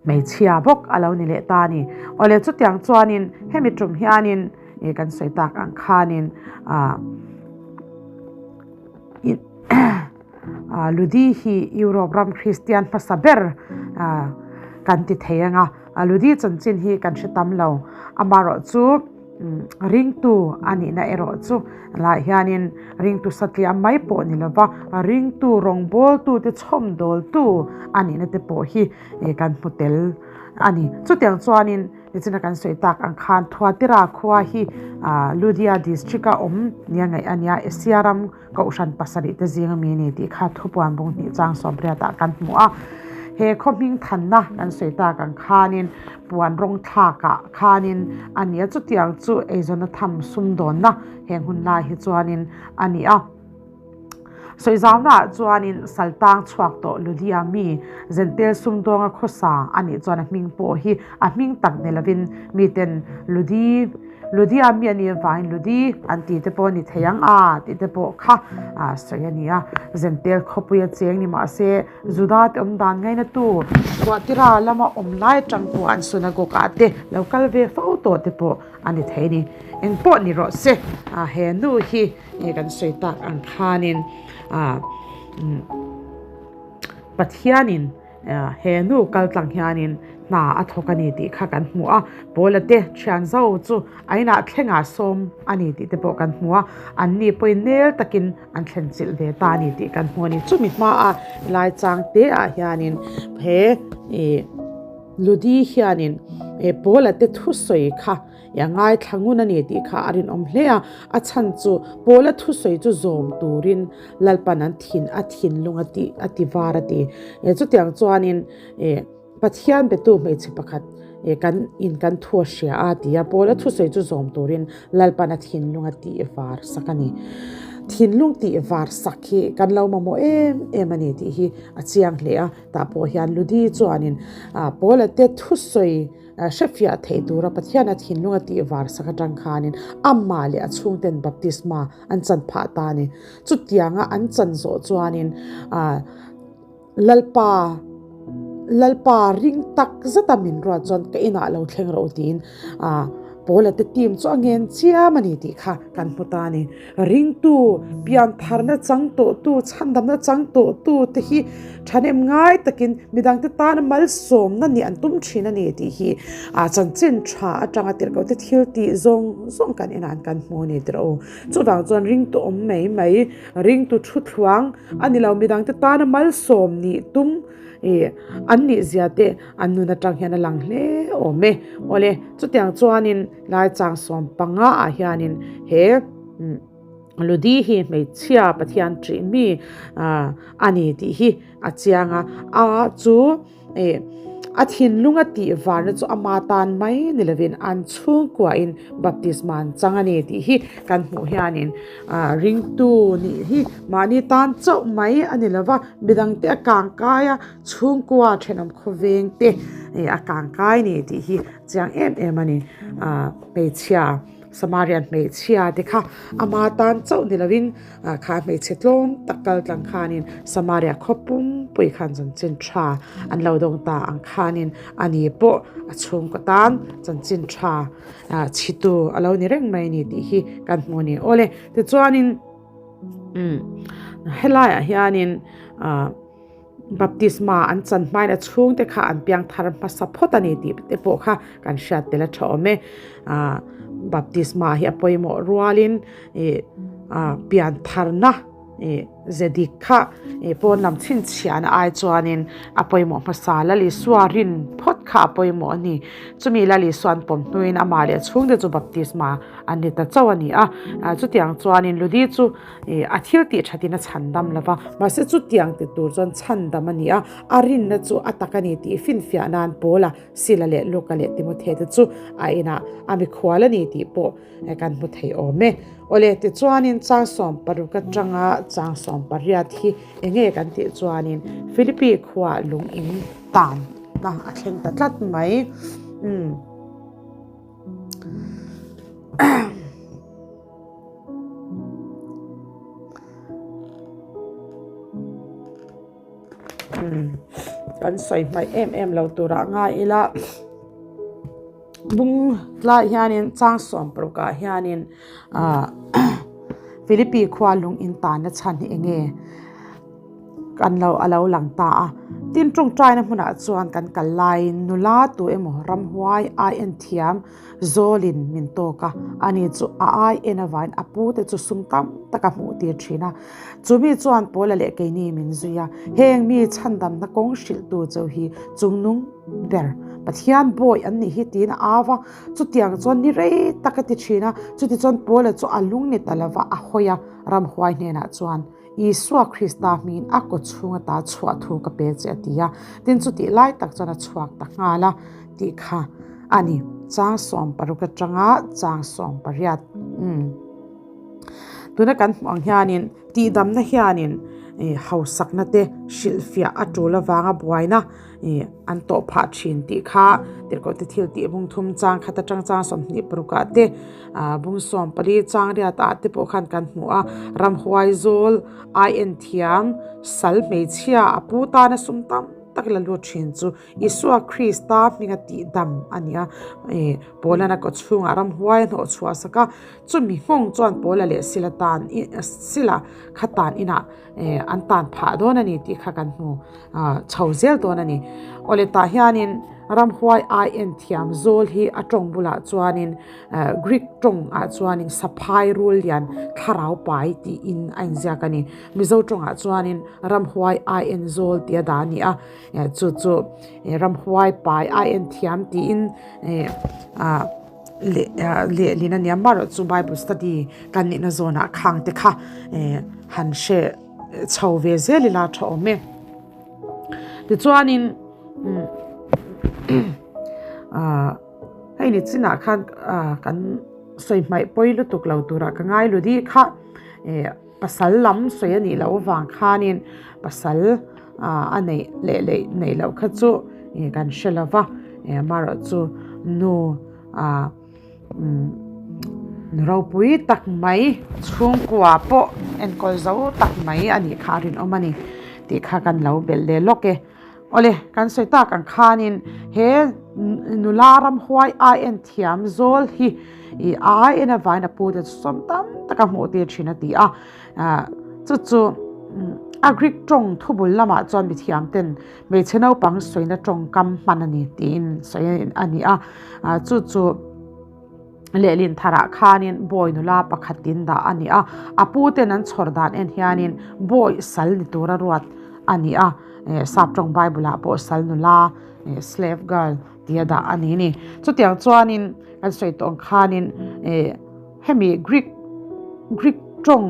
Hmeichhia bawk a lo ni leh ta a ni. Awle chutiang chuanin hemi tum hianin ih kan sawi tak ang khanin ah ah Ludi hi Europe ram Kristian hmasa ber ah kan ti thei ang a, Ludi chanchin hi kan hre tam lo. Amaherawh chu. Ringtu a nihna erawh chu lah hianin ringtu satliah mai pawh ni lova, ringtu rawngbawltute chhawmdawltu a nihna te pawh hi kan hmu tel a ni. Chutiang chuanin nichina kan sawi tak ang khan Thuatira khua hi Ludia district-a awm nia ngaih a nia, Asia ram Kohhran pasarih te zing ami a ni tih kha thupuan bung hnih chang sawmriatah kan hmu a. He khaw hming thanna kan sawi tak ang khanin puan rawng thlakah khanin a ni a, chutiang chu eizawnna tham sumdawnna heng hun lai hi chuanin a ni a. Sawizauna ah chuanin Saltang chhuak tawh Ludia mi Zentel sumdawnga khawsa a nih chuan a hming pawh hi a hming tak ni lovin miten Ludi Ludia mi a nih avangin Ludi an tih te pawh a ni thei ang a tih te pawh kha sawi a ni a. Zentel khawpui a cheng ni mahse Juda te awm dan ngaina tu Tuatira lama awm lai atang pawh an synagogue ah te lo kal ve fo tawh te pawh a ni thei a ni. Eng pawh ni rawh se he nu hi kan sawi tak ang khanin Pathianin He nu kal tlang hianin hna a thawk a ni tih kha kan hmu a, Paula te thian zo chu a inah thlengah sawm a ni tih te pawh kan hmu a, anni pawhin nel takin an thlen chilh ve ta a ni tih kan hmu a ni. Chumi hmaa lai chang te ah hianin he ih Ludi hianin Paula te thusawi kha I a ngaithla ngun a ni tih kha a rinawm hle a, a chhan chu Paula thusawi chu zawm turin Lalpan an thin a thinlung a ti a ti var a ti. Chutiang chuanin Pathian betu hmeichhe pakhat kan in kan thu a hria a ti a, Paula thusawi chu zawm turin Lalpan a thinlung a tih var sak a ni. Thinlung tih var sak hi kan lo mamawh em em a ni tih hi a chiang hle a, tah pawh hian Ludi chuanin Paula te thusawi. Hrefiah theih tura Pathian a thinlung a tih var sak atang khanin amah leh a chhungten baptisma an chan phah ta a ni. Chutianga an chan zawh chuanin Lalpa Lalpa ring tak zeta min ruat chuan ka inah lo thleng rawh u tiin Paula te team chu a ngen chiam a ni tih kha kan hmu ta a ni. Ringtu, piantharna chang tawhtu, chhandamna chang tawhtu te hi thahnem ngai takin midangte tana malsawmna nih an tum thin a ni tih hi a chanchin tha atanga tirhkohte thil tih zawng zawng kan inah kan hmu a ni tirh u. Chuvang chuan ringtu awm mai mai, ringtu thu thluang a ni lo midangte tana malsawm nih tum ih an nih zia te an nun atang hian a lang hle awm e. Awle, chutiang chuanin lai chang 15 ah hianin he Ludi hi hmeichhia Pathian ṭih mi a ni tih hi a chiang a, a chu ih a thinlung a tih varna chu ama tan mai ni lovin an chhungkuahin baptisma an chang a ni tih hi kan hmuh hianin ringtu nih hi mahni tan chauh mai a ni lova, midangte a kangkai a, chhungkua thenawm khawveng te a kangkai ni tih hi chiang em em a ni, hmeichhia. Samarian hmeichhia te kha ama tan chauh ni lovin kha hmeichhe tlawm tak kal tlang khanin Samaria khaw pumpui khan chanchin tha an lo dawng ta ang khanin ani pawh a chhungkaw tan chanchin tha chhitu a lo ni reng mai a ni tih hi kan hmu a ni. Awle tichuanin helaiah hianin ah. Baptisma an chan hmain a chhungte kha an piang thar hmasa phawt a ni tih te pawh kha kan hriat tel a tha awm e. Aaa baptisma hi a pawimawh rualin ih aa pian tharna ih ze dik kha ih pawn lam chhinchhiahna ai chuanin a pawimawh hmasa Lal Isua rin phawt kha a pawimawh a ni. Chumi Lal Isua an pawm hnuin amah leh a chhungte chu baptisma an ni ta chauh a ni a. Chutiang chuanin Ludi chu Ih, a thil tih thatin a chhandam lo va, mahse chutiang ti tur chuan chhandam a ni a, a rinna chu a tak a ni tih finfiah nan Paula, Sila leh Luka leh Timothea te chu a inah a mikhual a ni tih pawh kan hmu thei awm e. Awle, tichuanin chang 16 atanga chang 18 hi eng nge kan tih chuanin Philippi khuaa lung in tanna a thleng ta tlat mai. Umm. Kan sawi hmaih em em lo turah ngai ila bung tlaiah hianin chang 16 ah hianin ah Philippi khua lung in tanna chhan hi eng nge kan lo a lo lang ta a tin tawngtaina hmunah chuan kan kal laiin nula tu emaw ramhuai ai en thiam. Zawlin min tawk a, ani chu a ai en avain a pu te chu sum tam tak a hmuh tir thin a. Chu mi chuan Paula leh keini min zui a, heng mi chhandamna kawng hrilhtu cheu hi chungnung ber Pathian bawi an nih hi tiin a au a. Chutiang chuan ni rei tak a ti thin a, chutichuan Paula chu a lung ni ta lova a hawi a, ramhuai hnenah chuan, Isua Krista hmingin a kaw chhung ata chhuah thu ka pe che a ti a, tin chutih lai tak chuan a chhuak ta nghal a tih kha a ni. Chang 16 atanga chang 18. Umm. Tuna kan hmuh ang hianin tihdamna hianin hausakna te hrilhfiah a tul avanga buaina Ih, an tawh phah thin tih kha tirhkoh te thil tih bung thum chang khat atang chang 26 ah te ah bung 14 chang riat ah te pawh khan kan hmu a, ramhuai zawl ai en thiam sal hmeichhia a pu tana sum tam tak la lut thin chu Isua Krista hminga tih dam a ni a, ih Paulana kaw chhungah ramhuai a hnawh chhuah sak a, chumi nghawng chuan Paula leh Sila tan Sila kha tan inah eh an tan phah dawn a ni tih kha kan hmu ah chho zel dawn a ni. Awle tah hianin ramhuai ai en thiam zawl hi a tawng bulah chuanin eh Greek tawng ah chuanin saphai rul lian thlarau pai tiin a inziak a ni. Mizo tawngah chuanin ramhuai ai en zawl tih a dah a ni a, eh chu chu ramhuai pai ai en thiam tiin eh ah. Leh lehlin a nia marawh chu bible study kan nihna zawnah khang te kha eh han hre chho ve zel ila tha awm e. Tichuanin ah hei ni chinah khan ah kan sawi hmaih pawi lutuk lo turah ka ngai lu dih kha eh pasal lam sawi a nih loh avang khanin pasal ah a neih leh leh neih loh kha chu kan hre lo va. Amaherawhchu nu ah nu ropui tak mai chhungkua pawh enkawl zo tak mai a nih kha a rinawm a ni tih kha kan lo belh leh lawk e. Awle, kan sawi tak ang khanin he nula ramhuai ai en thiam zawl hi ih a ai en avain a pu te chu sawm tam tak a hmuh tir thin a ti a, chu chu a Greek tawng thubul lamah chuan mithiam ten hmeichhe naupang sawina tawngkam hman a ni tiin sawi a ni a, chu chu. Lehlin tharah khanin bawi nula pakhatin dah a ni a, a puten an chhawr dan en hianin bawi sal ni tura ruat a ni a, sap tawng Bible ah pawh sal nula, slave girl, tia dah a ni ni. Chutiang chuanin kan sawi tawh ang khanin hemi Greek Greek tawng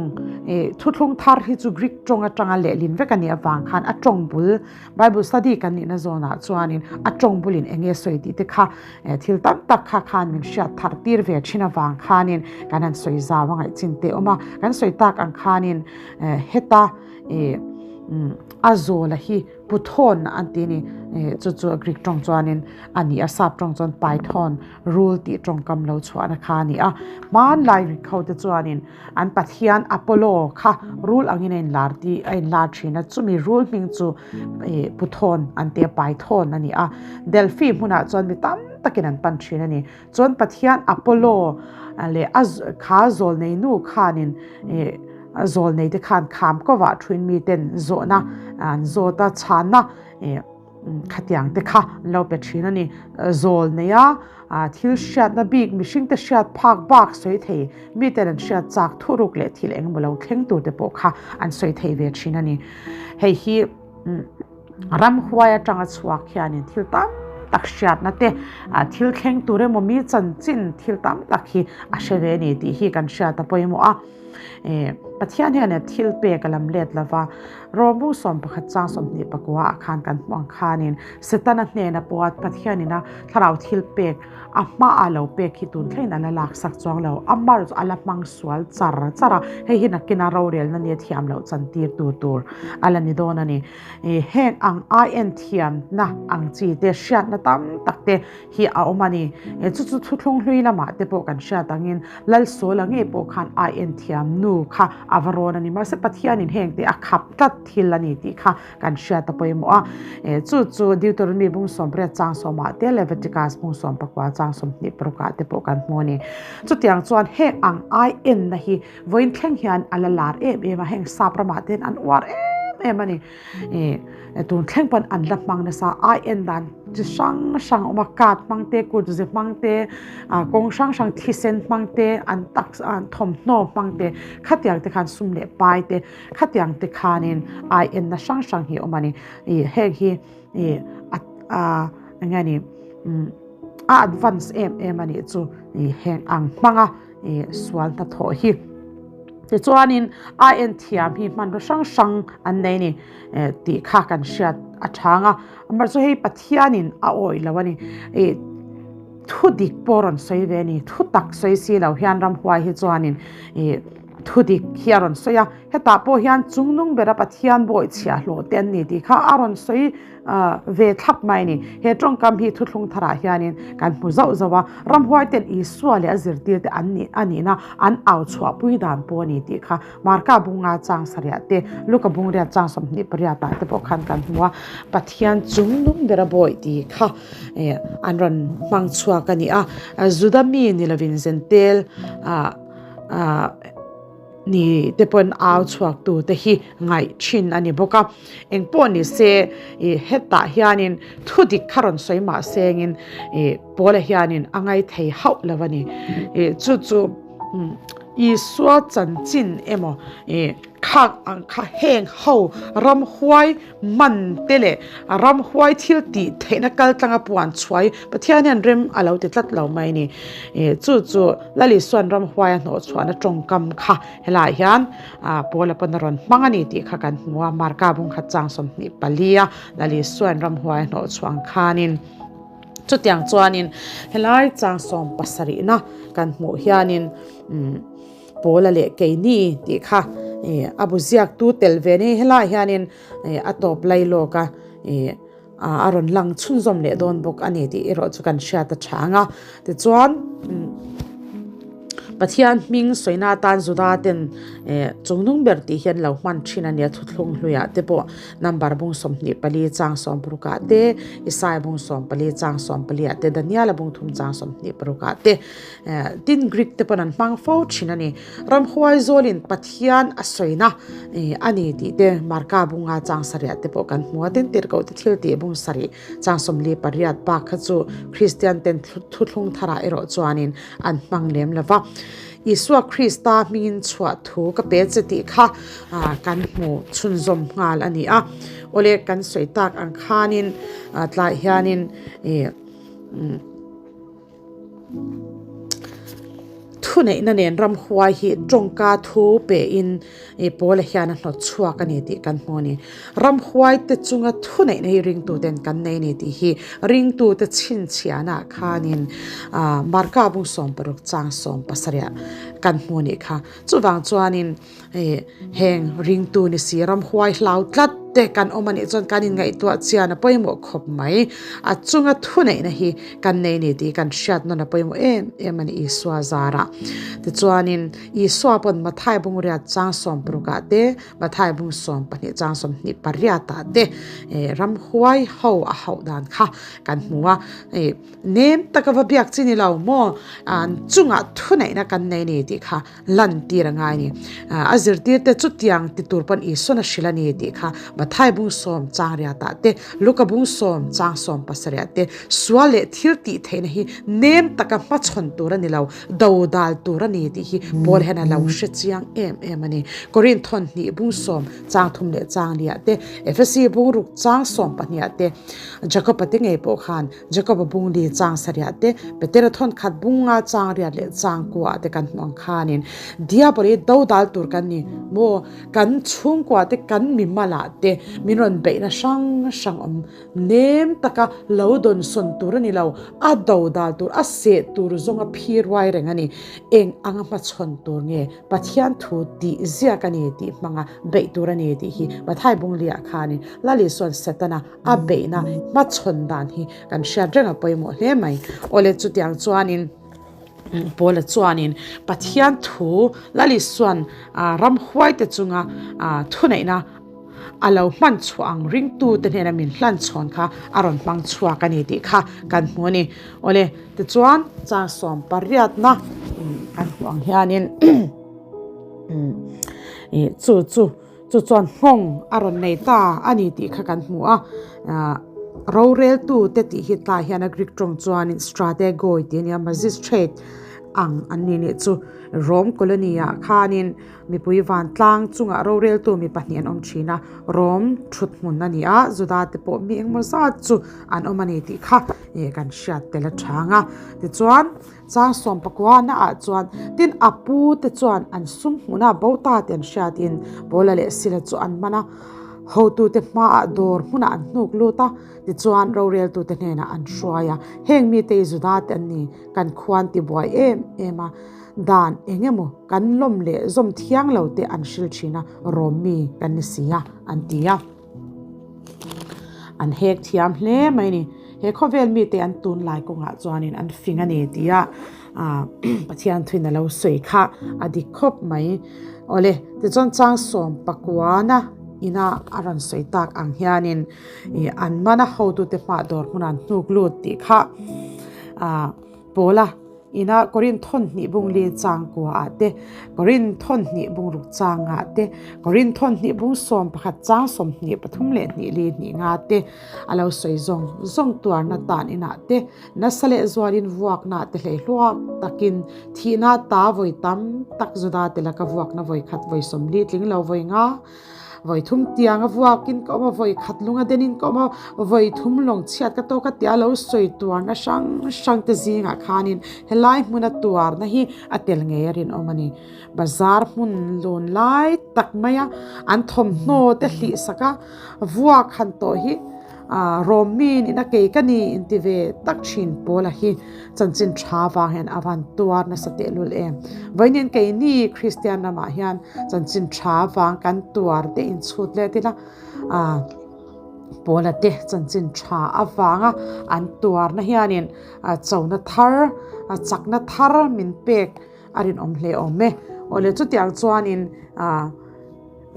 thuthlung thar hi chu Greek tawng atanga lehlin vek a nih avang khan a tawng bul Bible study kan nihna zawnah chuanin a tawng bulin eng nge sawi tih te kha thil tam tak kha khan min hriat thar tir ve thin avang khanin kan han sawi zau a ngaih chin teh awm a. Kan sawi tak ang khanin heta a zawla hi Puthawn an ti a ni. Chu chu Greek tawng chuanin a ni a, sap tawng chuan Python rul tih tawngkam lo chhuahna kha a ni a. Hmanlai Greek ho te chuanin An pathian Apollo kha rul angin a inlar tih a inlar thin a, chumi rul hming chu ih Puthawn an ti a, Python a ni a. Delphi hmunah chuan mi tam takin an pan thin a ni. Chuan pathian Apollo leh a kha zawlnei nu khanin ih zawlnei te khan kham kovah thuin miten zawhna an zawt a, chhanna ih Khatiang te kha an lo pe thin a ni. Zawl neia thil hriatna bik mihringte hriat phak bak sawi thei, miten an hriat chak thuruk leh thil engemaw lo thleng tur te pawh kha an sawi thei ve thin a ni. Hei hi ramhuai atanga chhuak hianin thil tam tak hriatna te, thil thleng tur emaw mi chanchin thil tam tak hi a hre ve a ni tih hi kan hriat a pawimawh a. Pathian hian thil pek a lam let lova, Rawmbu 11 chang 29 ah khan kan hmuh ang khanin Setana hnena pawha Pathianin a thlarau thil pek a hmaah lo pek hi tun thlengin a la laksak chuang lo. A mar chu a la hmang sual char char a, hei hi nakina rorelna nia thiam loh chantirtu tur a la ni dawn a ni. Heng ang ai en thiamna ang chi te hriatna tam tak te hi a awm a ni. Chu chu thuthlung hlui lamah te pawh kan hriat angin Lalsawla ngei pawh khan ai en thiam nu kha a va rawn a ni. Mahse Pathianin heng te a khap tlat thil a ni tih kha kan hriat a pawimawh a. Chu chu Deuteronomy bung 18 chang sawmah te Leviticus bung 19 chang 26 ah te pawh kan hmu a ni. Chutiang chuan heng ang ai enna hi vawiin thleng hian a la lar em em a, heng sap ramah te hian an uar em em a ni. Tun thleng pawn an la hmang nasa ai en dan chi hrang hrang a awm a card hmang te kut ze hmang te ah kawng hrang hrang thisen hmang te an taksa an thawmhnaw hmang te khatiang te khan sum leh pai te khatiang te khanin ai en na hrang hrang hi a awm a ni ih heng hi ih a ah eng nge ni umm a advance em em a nih chu ih heng ang hmanga ih sual hnathawh hi. Tichuanin ai en thiam hi hmanraw hrang hrang an nei a ni tih kha kan hriat a chang a, amaherawhchu hei Pathianin a awih lo a ni. Ih thu dik pawh rawn sawi ve a ni, thu tak sawi si lo hian ramhuai hi chuanin ih thu dik hi a rawn sawi a, hetah pawh hian chungnung bera Pathian bawi chhiahhlawh te an ni tih kha a rawn sawi ve thlap mai a ni. He tawngkam hi thuthlung tharah hianin kan hmu zauh zauh a, ramhuai ten Isua leh a zirtirte an nih a nihna an au chhuahpui dan pawh a ni tih kha Marka bunga chang sarih te, Luka bungriat chang 28 ah te pawh khan kan hmu a, Pathian chungnung bera bawi tih kha an rawn hmang chhuak a ni a, Juda mi ni lovin Zentel ah ah Ni te pawn au chhuak tu te hi ngaih thin a ni bawk a, eng pawh ni se ih hetah hianin thu dik kha rawn sawi mah sengin ih Paula hianin a ngai thei hauh lo a ni. Ih chu chu Isua chanchin emaw ih khak ang kha heng ho ramhuai man te leh ramhuai thil tih theihna kal tlanga puan chhuai Pathian hian rem a lo ti tlat lo mai a ni. Chu chu Lal Isua'n ramhuai a hnawh chhuahna tawngkam kha helaiah hian Paula pawn a rawn hmang a ni tih kha kan hmu a, Marka bungkhat chang 24 a Lal Isua'n ramhuai a hnawh chhuah ang khanin chutiang chuanin helai chang 70na kan hmuh hianin Paula leh keini tih kha a bu ziaktu tel ve ni helaiah hianin a tawp lai lawk a. A rawn lang chhunzawm leh dawn bawk a ni tih erawh chu kan hriat a tha ang a. Tichuan, Pathian hming sawina atan Juda ten chungnung ber tih hi an lo hman thin a nia, thuthlung hluiah te pawh number bung 24 chang 60 ah te, Isaiah bung 14 chang 14 ah te, Daniela bung thum chang 26 ah te, tin Greek te pawn an hmang fo thin a ni. Ramhuai zawlin Pathian a sawina a ni tih te Marka bunga chang sarih te pawh kan hmu a, tin tirhkoh te thil tih bung sarih chang 48 bak kha chu Kristian ten thuthlung tharah erawh chuanin an hmang lem lo va. Isua Krista hmingin chhuah thu ka pe che tih kha kan hmu chhunzawm nghal a ni a. Awle kan sawi tak ang khanin tlaiah hianin ih Thuneihna nen ramhuai hi tawngka thu pein Paula hian a hnawt chhuak a ni tih kan hmu a ni. Ramhuaite chunga thuneihna hi ringtuten kan nei a ni tih hi ringtute chhinchhiahnaah khanin Marka bung 16 chang 17 kan hmu a nih kha. Chuvang chuanin Heng ringtu ni si ramhuai hlau tlat te kan awm a nih chuan kan inngaihtuah chian a pawimawh khawp mai. A chunga thuneihna hi kan nei ni tih kan hriat nawn a pawimawh em em a ni Isua zarah. Tichuanin Isua pawn Mathai bung riat chang 60 ah te, Mathai bung 12 chang 28 ah te ramhuai ho a hauh dan kha kan hmu a. Nem taka va biak chi ni lo maw? An chungah thuneihna kan nei ni tih kha lantir a ngai a ni. A zirtirte chutiang ti tur pawn Isuan a hrilh a ni tih kha Mathai bung sawm chang riatah te, Luka bung sawm chang sawm pasarihah te sual leh thil tih theihna hi nem taka hmachhawn tur a ni lo, dodal tur a ni tih hi Paul hian a lo hre chiang em em a ni. Korin thawn hnih bung sawm chang thum leh chang liah te, Efesi bung ruk chang sawm pahniah te, Jakob-a te ngei pawh khan Jakob-a bung li chang sarih te, Petera thawn khat bung nga chang riat leh chang kuah te kan hmuh ang khanin Diabol hi dodal tur kan ni maw? Kan chhungkua te kan mimalah te min rawn beihna hrang hrang awm nem taka lo dawnsawn tur a ni lo, a dodal tur, a seh tur zawnga phi ruai reng a ni. Eng anga hmachhawn tur nge? Pathian thu tih ziak a ni tih hmanga beih tur a ni tih hi Mathai Bungliah khanin Lal Isua'n Setana a beihna hmachhawn dan hi kan hriat reng a pawimawh hle mai. Awle chutiang chuanin Paula chuanin Pathian thu Lal Isua'n ramhuaite chunga thuneihna a lo hman chhuah ang ringtute hnena min hlan chhawn kha a rawn hmang chhuak a ni tih kha kan hmu a ni. Awle tichuan chang sawm pariatna kan hmuh ang hianin chu chu Chu chuan nghawng a rawn nei ta a ni tih kha kan hmu a, roreltute tih hi tlaiah hian a Greek tawng chuanin strategoi tih a ni a, magistrate ang an ni nih chu. Rome colony ah khanin mipui vantlang chungah roreltu mi pahnih an awm thin a, Rome thut hmun a ni a, Juda te pawh mi engmaw zat chu an awm a ni tih kha kan hriat tel a chang a. Tichuan. Chang sawm pakua naah chuan tin a pu te chuan an sum hmunah bo ta tih an hriatin Paula leh Sila chu an man a, hotute hmaah dawr hmunah an hnuk lut a, tichuan roreltute hnenah an hruai a, heng mite hi Juda te an ni, kan khuan ti buai em em a, dan eng emaw kan lawm leh zawm thiang lo te an hril thin a, Rom mi kan ni si a, an ti a. An hek thiam hle mai a ni. He khawvel mite an tunlai kawngah chuanin an fing a ni tia Pathian thuin a lo sawi kha a dik khawp mai. Awle, tichuan chang sawm pakuana ina a rawn sawi tak ang hianin an mana hotute hmah dawr hmunah an hnuk lut tih kha Paula Ina Korin thawn hnih bung li chang kua ah te, Korin thawn hnih bung ruk chang ah te, Korin thawn hnih bung 11 chang 23 leh hnih li hnih nga te a lo sawi zawng zawng tuarna tan inah te, nasa leh zualin vuakna te hlei hluak takin thihna ta vawi tam tak Juda te laka vuakna vawi khat vawi 40 tling lo vawi nga Vawi thum tiang a vuakin ka awm a, vawi khat lung a denin ka awm a, vawi thum lawng chhiat ka tawk a tia lo sawi tuarna hrang hrang te zingah khanin helai hmuna tuarna hi a tel ngei a rinawm a ni. Bazar hmun lun lai tak maia an thawmhnaw te hlih sak a, vuak han tawh hi Rawm mi nihna kei ka ni inti ve tak thin Paula hi chanchin tha vang hian a van tuar nasa tehlul em. Vawiin keini Kristian ramah hian chanchin tha vang kan tuar te inchhut let ila. Paula te chanchin tha avanga an tuarna hianin chona thar, chakna thar min pek a rinawm hle awm e. Awle chutiang chuanin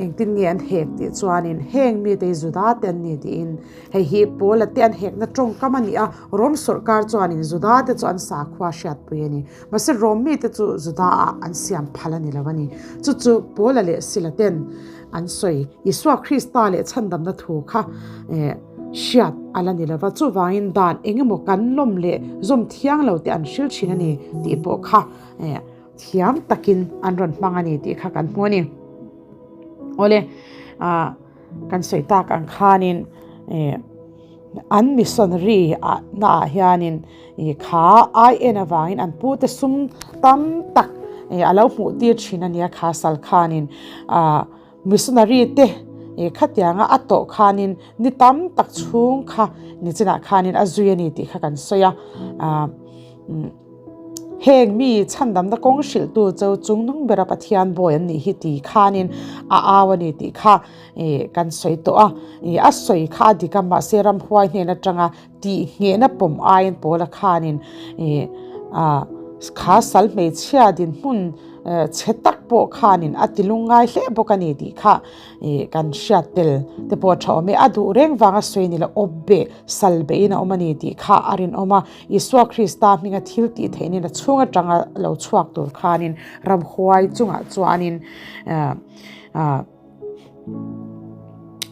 engtin nge an hek tih chuanin heng mite hi Juda te an ni tiin hei hi Paula te an hekna tawngkam a ni a, Rom sawrkar chuanin Juda te chu an sakhua hriatpui a ni. Mahse Rom mite chu Juda ah an siam phal a ni lo a ni. Chu chu Paula leh Sila ten An sawi, Isua Krista leh chhandamna thu kha hriat a la ni lo va, chuvangin dan eng emaw kan lawm leh zawm thiang lo tih an hril thin a ni tih pawh kha thiam takin an rawn hmang a ni tih kha kan hmu a ni. Awle, kan sawi tak ang khanin an missionary ah naah hianin kha ai en avangin an pute sum tam tak a lo hmuh tir thin a nia kha sal khanin ah missionary te khatianga a tawh khanin ni tam tak chhung kha nichinah khanin a zui a ni tih kha kan sawi a ah. Heng mi chhandamna kawng hrilhtu chu chungnung bera Pathian bawi an nih hi ti khanin a au a ni tih kha kan sawi tawh a. A sawi kha a dik a, mahse ramhuai hnen atanga tih nghehna pawm aiin Paula khanin kha sal hmeichhia dinhmun chhe tak pawh khanin a ti lungngai hle bawk a ni tih kha kan hriat tel te pawh a tha awm e. A duh reng vanga sawi ni lo, awp beh sal behin a awm a ni tih kha a rinawm a. Isua Krista hminga thil tih theihnin a chhung atanga lo chhuak tur khanin ramhuai chungah chuanin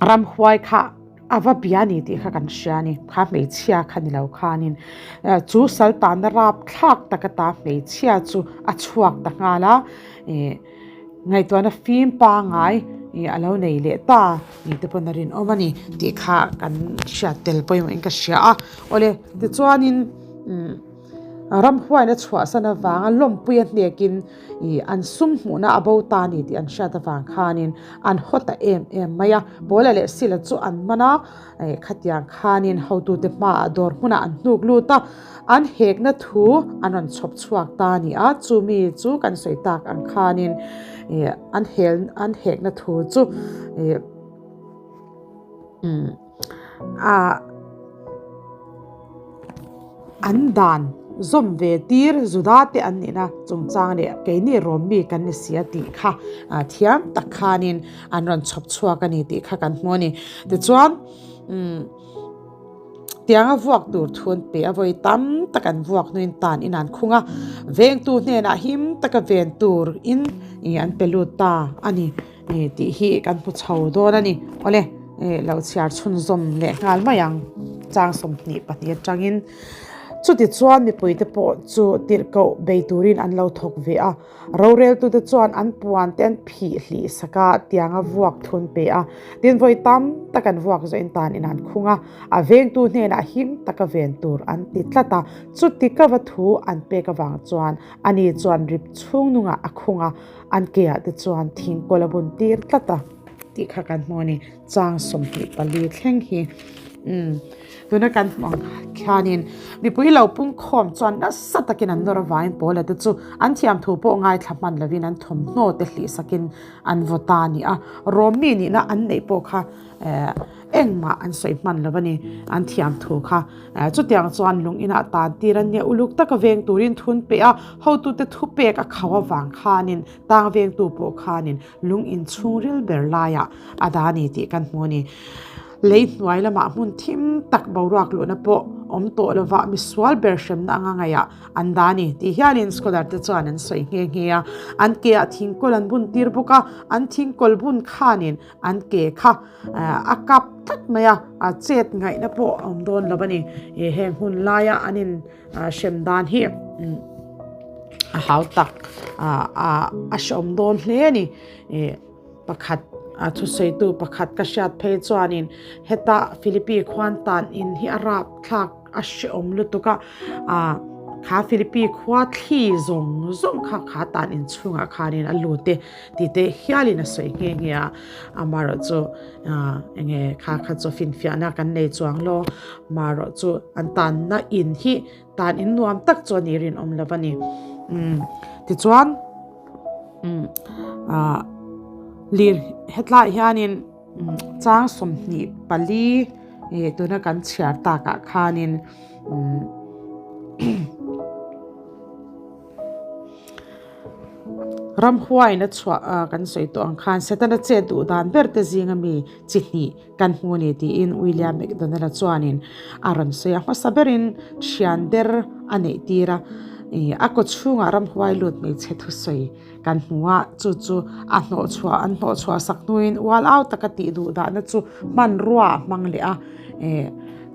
ramhuai kha a va bia ni tih kha kan hria a ni. Kha hmeichhia kha ni lo khanin chu sal tanna rapthlak tak ata hmeichhia chu a chhuak ta nghal a. Ngaihtuahna fim pangngai a lo nei leh ta ni te pawn a rinawm a ni tih kha kan hriat tel pawimawhin ka hria a. Awle, tichuanin umm ramhuaina chhuahsan avanga lawmpui a hnekin ih an sum hmuhna a bo ta a ni tih an hriat avang khanin an haw ta em em mai a. Paula leh Sila chu an man a. Khatiang khanin hotute hmaah dawr hmunah an hnuk lut a, an hekna thu an rawn chhawp chhuak ta a ni a, chumi chu kan sawi tak ang khanin an hel an hekna thu chu ah An dan zawm ve tir Juda te an nihna chungchang leh keini Rom mi kan ni si a tih kha thiam tak khanin an rawn chhawp chhuak a ni tih kha kan hmu a ni. Tichuan tianga vuak tur thu an pe a, vawi tam tak an vuak hnuin tan in an khung a, vengtu hnenah him taka ven tur in an pe lut ta a ni. Tih hi kan hmu chho dawn a ni. Awle, lo chhiar chhunzawm leh nghal mai ang. Chang 22 atangin chutichuan mipuite pawh chu tirhkoh bei turin an lo thawk ve a. Roreltute chuan an puan te an phih hlih sak a, tianga vuak thun pe a. Tin, vawi tam tak an vuak zawhin tan in an khung a, a vengtu hnenah him taka ven tur an ti tlat a. Chuti ka va thu an pek avang chuan ani chuan rip chhung nungah a khung a. An keah te chuan thingkawl a bun tir tlat a tih kha kan hmu a ni. Chang 24 thleng hi umm tuna kan hmuh ang khianin mipui lo pung khawm chuan nasa takin an nawr avangin Paula te chu an thiamthu pawh ngaithla hman lovin an thawmhnaw te hlih sakin an vaw ta a ni a. Rom mi nihna an neih pawh kha eh engmah an sawi hman lo a ni an thiamthu kha. Chutiang chuan lung inah tan tir an nia uluk taka veng turin thun pe a, hotute thupek a khauh avang khanin tang vengtu pawh khanin lung in chhungril ber laiah a dah a ni tih kan hmu a ni. Lei hnuai lamah hmun thim tak boruak luhna pawh awm tawh lovah misual ber hremna anga ngaihah an dah a ni tih hialin scholar te chuan an sawi nghe nghe a. An keah thingkawl an bun tir bawk a, an thingkawl bun khanin An ke kha a kap tlat mai a, a chet ngaihna pawh a awm dawn lo a ni. Heng hun laia an in hrem dan hi a hau tak a hrehawm dawn hle a ni. Pakhat thusawitu pakhat ka hriat phei chuanin heta Philippi khuan tan in hi a rapthlak a hrehawm lutuk a, kha Philippi khua thli zawng zawng kha kha tan in chhungah khanin a lut e. Tih te hialin a sawi nghe nghe a, amaherawh chu enge kha kha chu finfiahna kan nei chuang lo, amaherawh chu an tanna in hi tan in nuam tak chu a ni rinawm lo a ni. Umm tichuan umm ah lir hetlaiah hianin chang 24. Ih tuna kan chhiar takah khanin umm Ramhuain a chhuah a kan sawi tawh ang khan Setana chet duh dan ber te zinga mi chi hnih kan hmu a ni tiin William McDonald-a chuanin a rawn sawi a. Hmasa berin thian der a neih tir a, ih a kaw chhungah ramhuai lut hmeichhe thusawi kan hmu a, chu chu a hnawhchhuah an hnawhchhuah sak hnuin ual au taka tih duh dahna chu hmanrua a hmang leh a, ih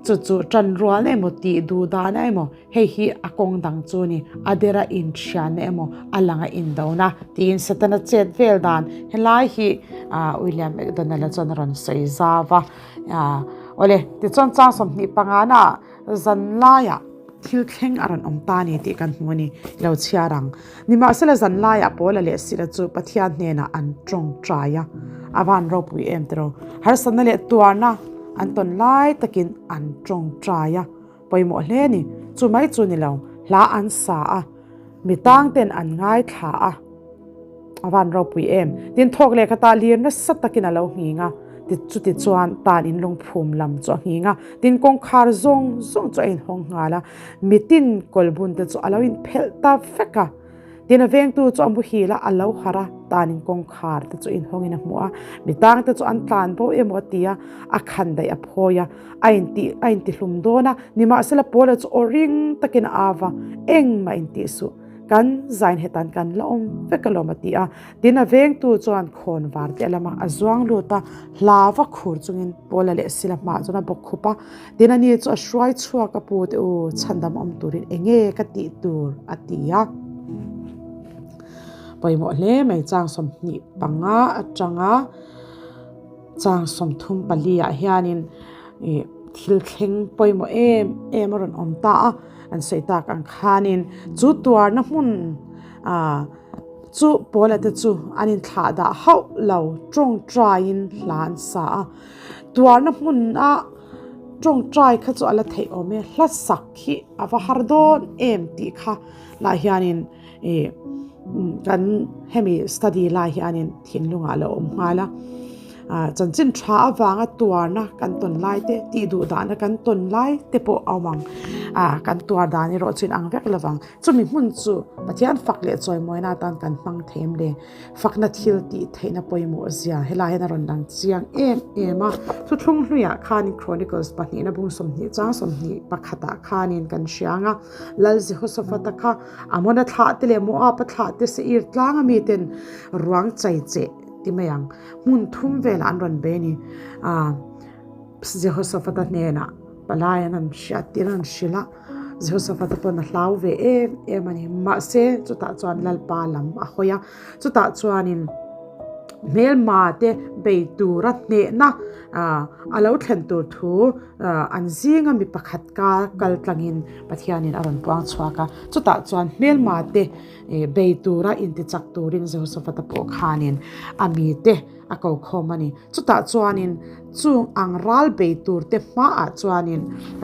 chu chu tanrualna emaw tih duh dahna emaw Hei hi a kawng dang chu a ni, a dera inthianna emaw a langa indona tiin Setana chet vel dan helai hi William McDonald-a chuan a rawn sawi zau va. Awle, tichuan chang 25 na zan laiah thil thleng a rawn awm ta a ni tih kan hmu a ni, lo chhiar ang. Nimahsela zan laiah Paula leh Sila chu Pathian hnenah an tawngtai a, a van ropui em tiraw? Harsatna leh tuarna an tawn lai takin an tawngtai a. Pawimawh hle a ni. Chu mai chu ni lo, hla an sa a, mi tang ten an ngaithla a, a van ropui em. Tin, thawk leh khatah lir nasa takin a lo nghing a, chuti chuan tan in lungphum lam chu a nghing a, tin kawngkhar zawng zawng chu a inhawng nghal a, mitin kawlbun te chu a lo inphelh ta vek a. Tin a vengtu chu a muhil a, a lo harh a, tanin kawngkhar te chu inhawngin a hmu a, mi tang te chu an tlan bo emaw a ti a, a khan daih a phawi a, a inti a intihlum dawn a, nimahsela Paula chu aw ring takin a av a, engmah intih suh, kan zain hetan kan la awm vek alawm a ti a, tin a vengtu chuan khawn var te a lam a, a zuang lut a, hlava khur chungin Paula leh Sila hmaah chuan a bawk khup a, Tin ani chu a hruai chhuak a pu te u, chhandam awm turin enge ka tih tur a ti a. Pawimawh hle mai chang 25 atanga chang 34 ah hianin ih thil thleng pawimawh em em a rawn awm ta a, an sawi tak ang khanin chu tuarna hmun ah chu Paula te chu an inthlah dah hauh lo tawngtaiin hla an sa a. Tuarna hmuna tawngtai kha chu a la theih awm e, hla sak hi a va har dawn em tih kha lah hianin ih kan hemi study lai hianin thinlungah a lo awm nghal a. Ah chanchin tha avanga tuarna kan tawn lai te tih duh dahna kan tawn lai te pawh a awm ang ah kan tuar dan erawh chu inang vek lo vang. Chumi hmun chu Pathian fak leh chawimawina atan kan hmang thei em le? Fakna thil tih theihna pawimawh zia helai hian a rawn lang chiang em em a. Thuthlung hluiah khanin Chronicles pahnihna bung 20 chang 20 pakhatah khanin kan hria ang a, Lal Jehoshaphat-a kha Amona thlah te leh Moab-a thlah te Seir tlanga miten ruang chai cheh ti mai ang hmun thum velah an rawn bei a ni. Jehoshaphat-a hnenah palai an han hriat tir an hrilh a. Jehoshaphat-a pawn a hlau ve em em a ni. Mahse, chutah chuan Lalpa lam a hawi a. Chutah chuanin hmelma te bei tura hnehna a lo thlen tur thu an zinga mi pakhat ka kal tlangin Pathianin a rawn puang chhuak a. Chutah chuan hmelma te bei tura intichak turin Jehoshaphat-a pawh khanin a mite a ko khawm a ni. Chutah chuanin chung ang ral bei turte hmaah chuanin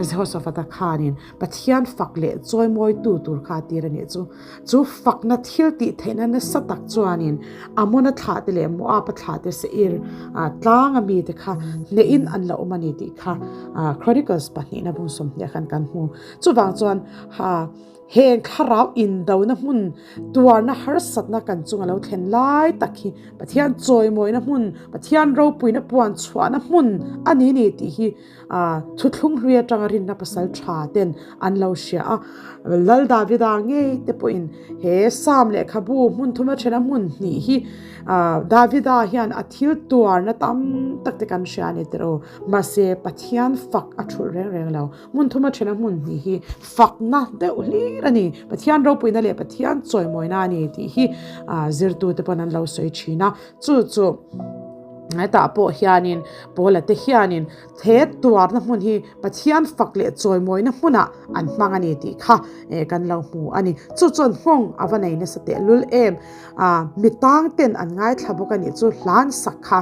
Jehoshaphat-a khanin Pathian fak leh chawimawitu tur kha a tir a nih chu. Chu fakna thil tih theihna nasa tak chuanin Amona thlahte leh Moab-a thlahte Seir tlanga mite kha hnehin an la awm a ni tih kha Chronicles pahnihna bung 20 khan kan hmu. Chuvang chuan Heng thlarau indona hmun tuarna harsatna kan chunga lo thlen lai tak hi Pathian chawimawina hmun, Pathian ropuina puan chhuahna hmun a ni ni tih hi thuthlung hlui atanga rinna pasal tha ten an lo hria a. Lal Davida ngei te pawhin he Psalm lehkhabu hmun thuma thena hmun hnih hi Davida hian a thil tuarna tam tak te kan hria a ni tiraw. Mahse Pathian fak a thulh reng reng lo. Hmun thuma thena hmun hnih hi fakna deuh hlir a ni. Pathian ropuina leh Pathian chawimawina a ni tih hi zirtute pawn an lo sawi thin a. Chu chu hetah pawh hianin Paula te hianin he tuarna hmun hi Pathian fak leh chawimawina hmunah an hmang a ni tih kha kan lo hmu a ni. Chu chuan nghawng a va nei nasa tehlul em. Mi tang ten an ngaithla bawk a nih chu hlan sak kha.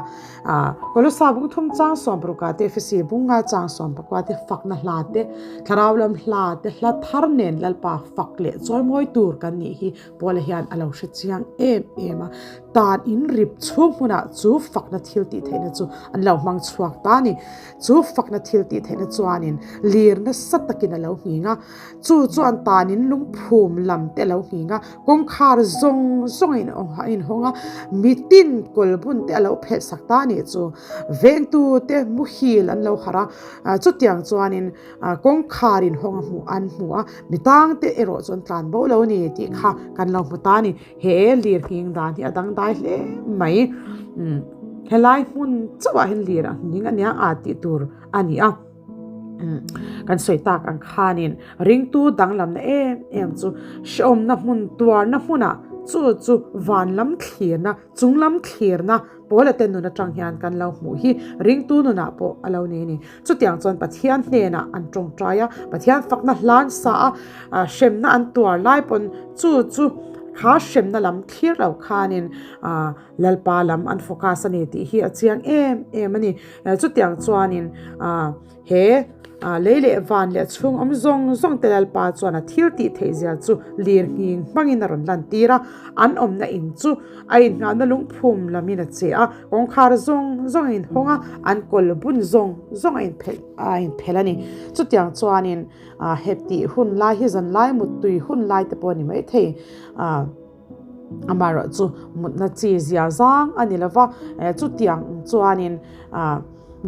Kolosa bung thum chang 60 ah te, Efesi bung nga chang 19 te fakna hla te, thlarau lam hla te, hla thar nen Lalpa fak leh chawimawi tur kan nih hi Paula hian a lo hre chiang em em a. Tan in rip chhung hmunah chu fakna thil tih theihna chu an lo hmang chhuak ta a ni. Chu fakna thil tih theihna chuanin lir nasa takin a lo nghing a, chu chuan tan in lungphum lam te a lo nghing a, kawngkhar zawng zawng a inhawng a, mitin kawlbun te a lo phelh sak ta a nih chu. Vengtu te muhil an lo harh a, chutiang chuanin kawngkhar inhawng a hmuh an hmu a, mi tangte erawh chu an tlan bo lo a ni tih kha kan lo hmu ta a ni. He lir nghing dan hi a dangdai hle mai. Umm helai hmun chauhah hian lir a nghing a nia a tih tur a ni a. Umm kan sawi tak ang khanin ringtu danglamna em em chu hrehawmna hmun tuarna hmunah chu chu van lam thlirna chung lam thlirna Paula te nun atang hian kan lo hmuh hi ringtu nunah pawh a lo ni a ni. Chutiang chuan Pathian hnenah an tawngtai a, Pathian fakna hlan sa a, hremna an tuar lai pawn chu chu kha hremna lam thlir lo khanin Lalpa lam an focus a ni tih hi a chiang em em a ni. Chutiang chuanin He lei leh van leh chhung awm zawng zawng te Lalpa chuan a thil tih theih zia chu lir nghing hmangin a rawn lantir a, an awmna in chu a inngahna lungphum lamin a che a, kawngkhar zawng zawng a inhawng a, an kawl bun zawng zawng a inphelh a inphelh a ni. Chutiang chuanin hep tih hun lai hi zan lai muttui hun lai te pawh a ni maithei. Amaherawh chu mutna chi zia zang a ni lova, chutiang chuanin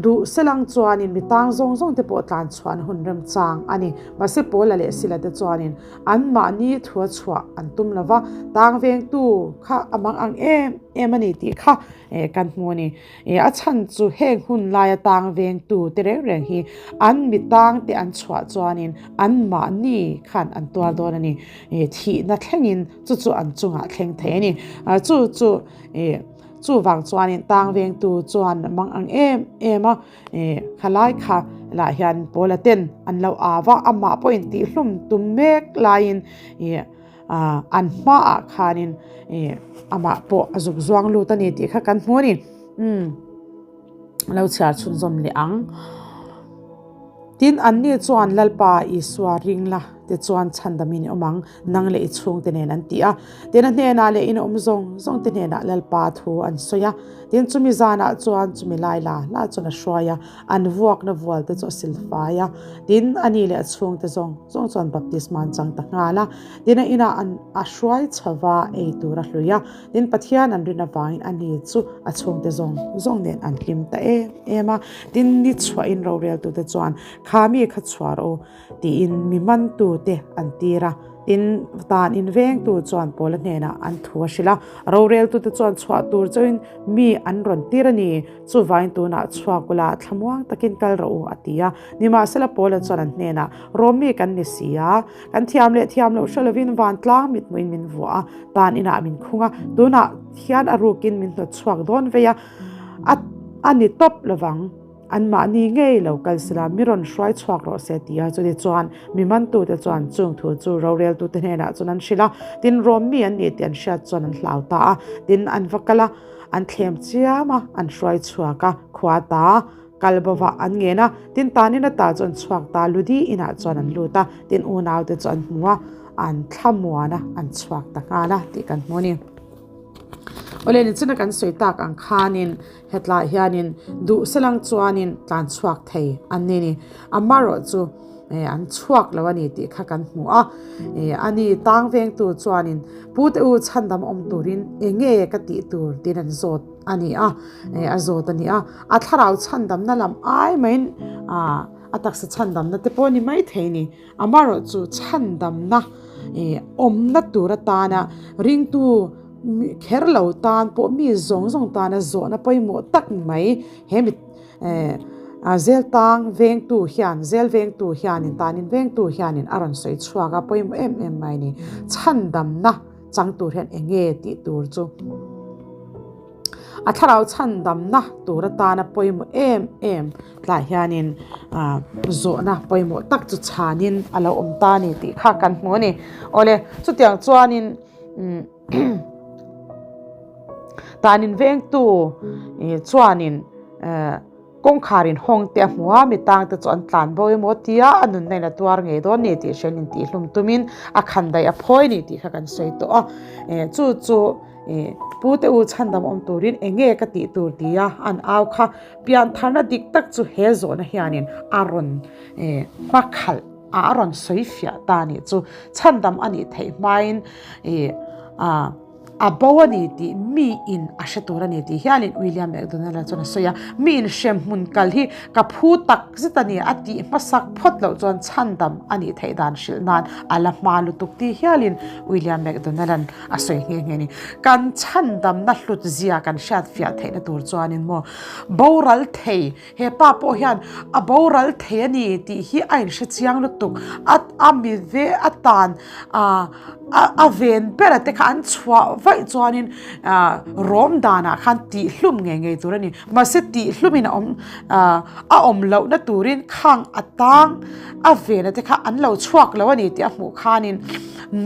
duh selang chuanin mi tang zawng zawng te pawh tlan chhuah an hun remchang a ni. Mahse Paula leh Sila te chuanin anmahni thua chhuah an tum lova, tang vengtu kha a mang ang em em a ni tih kha kan hmu a ni. A chhan chu heng hun laia tang vengtu te reng reng hi an mi tang te an chhuah chuanin anmahni khan an tuar dawn a ni. Thihna thlengin chu chu an chungah thleng thei a ni. Chu chu chuvang chuanin tang vengtu chuan mang ang em em a, khalai kha lah hian Paula ten an lo au a, amah pawhin tihhlum tum mek laiin an hmaah khanin amah pawh a zuk zuang lut a ni tih kha kan hmu a ni. Umm lo chhiar chhunzawm leh ang. Tin, anni chuan Lalpa Isua ring la te chuan chhandamin i awm ang, nang leh i chhungte nen an ti a. Tin, a hnenah leh in awm zawng zawng te hnenah Lalpa thu an sawi a. Tin, chumi zanah chuan chumi lai la la chuan a hruai a, an vuakna vual te chu a silfai a. Tin, ani leh a chhungte zawng zawng chuan baptisma an chang ta nghal a. Tin, a inah an a hruai chho va, ei tur a hlui a. Tin, Pathian an rin avangin ani chu a chhungte zawng zawng nen an hlim ta em em a. Tin, ni chhuahin roreltute chuan, Kha mi kha chhuah rawh u, tiin mi mantute an tir a. Tin, tan invengtu chuan Paula hnenah an thu a hrilh a. Roreltute chuan chhuah tur chauhin mi an rawn tir a ni. Chuvangin tunah chhuak ula thlamuang takin kal rawh u, a ti a. Nimahsela Paula chuan an hnenah, Rawmi kan ni si a, kan thiam leh thiam loh hre lovin vantlang mithmuhin min vuah a, tan inah min khung a, tunah hian a rukin min hnawt chhuak dawn vei a, a a ni tawp lovang. Anmahni ngei lo kal sila mi rawn hruai chhuak rawh se ti a, chutichuan chuan mi mantute chuan chung thu chu roreltute hnenah chuan an hrilh a, tin Rom mi an nih tih an hriat chuan an hlau ta a, tin an va kal a, an thlem chiam a, an hruai chhuak a, khua ta kal bova an ngen a, tin tanin ata chu an chhuak ta, Ludi inah chuan an lut a, tin unaute chu an hmu a, an thlamuan a, an chhuak ta nghal a tih kan hmu a ni. Awle nichina kan sawi tak ang khanin hetlaiah hianin duh selang chuanin tlan chhuak thei an ni ni. Amaherawh chu an chhuak lo a ni tih kha kan hmu a, ani tang vengtu chuanin pute u chhandam awm turin enge ka tih tur tiin an zawt a ni a, a zawt a ni a, a thlarau chhandamna lam ai maiin a taksa chhandamna te pawh a ni maithei a ni. Amaherawh chu chhandamna awmna tur atana ringtu kher lo tan pawh mi zawng zawng tana zawhna pawimawh tak mai he mi zel tang vengtu hian zel vengtu hianin tanin vengtu hianin a rawn sawi chhuak a pawimawh em em mai a ni. Chhandamna chang tur hian eng nge tih tur chu. A thlarau chhandamna tur atana pawimawh em em tlaiah hianin zawhna pawimawh tak chu chhanin a lo awm ta a ni tih kha kan hmu a ni. Awle, chutiang chuanin tanin vengtu chuanin. Kawngkhar in hawng te a hmu a, mi tang te chu an tlan bo emaw tia a nunna in a tuar ngei dawn ni tih hriain intihhlum tumin a khan daih a phawi ni tih kha kan sawi tawh a. Chu chu Pu te u chhandam awm turin eng nge ka tih tur tia an au kha piantharna dik tak chu he zawhna hianin a rawn hmakhalh a, a rawn sawi fiah ta a nih chu. Chhandam a nih theih hmain A bo a ni tih mi in a hre tur a ni tih hialin William McDonald-a chuan a sawi a, mi in hremhmun kal hi ka phu tak zet a ni a tih hmasak phawt loh chuan chhandam a nih theih dan hrilh nan a la hma lutuk tih hialin William McDonald-a'n a sawi nghe nghe a ni. Kan chhandamna hlut zia kan hriat fiah theihna tur chuanin maw boral thei he pa pawh hian a boral thei a ni tih hi a inhre chiang lutuk a a mi ve a tan ah a a ven ber a te kha an chhuah vaih chuanin ah rawm danah khan tih hlum ngei ngei tur a ni mahse tih hlumin a awm ah a awm lohna turin khang a tang a ven a te kha an lo chhuak lo a ni tih a hmuh khanin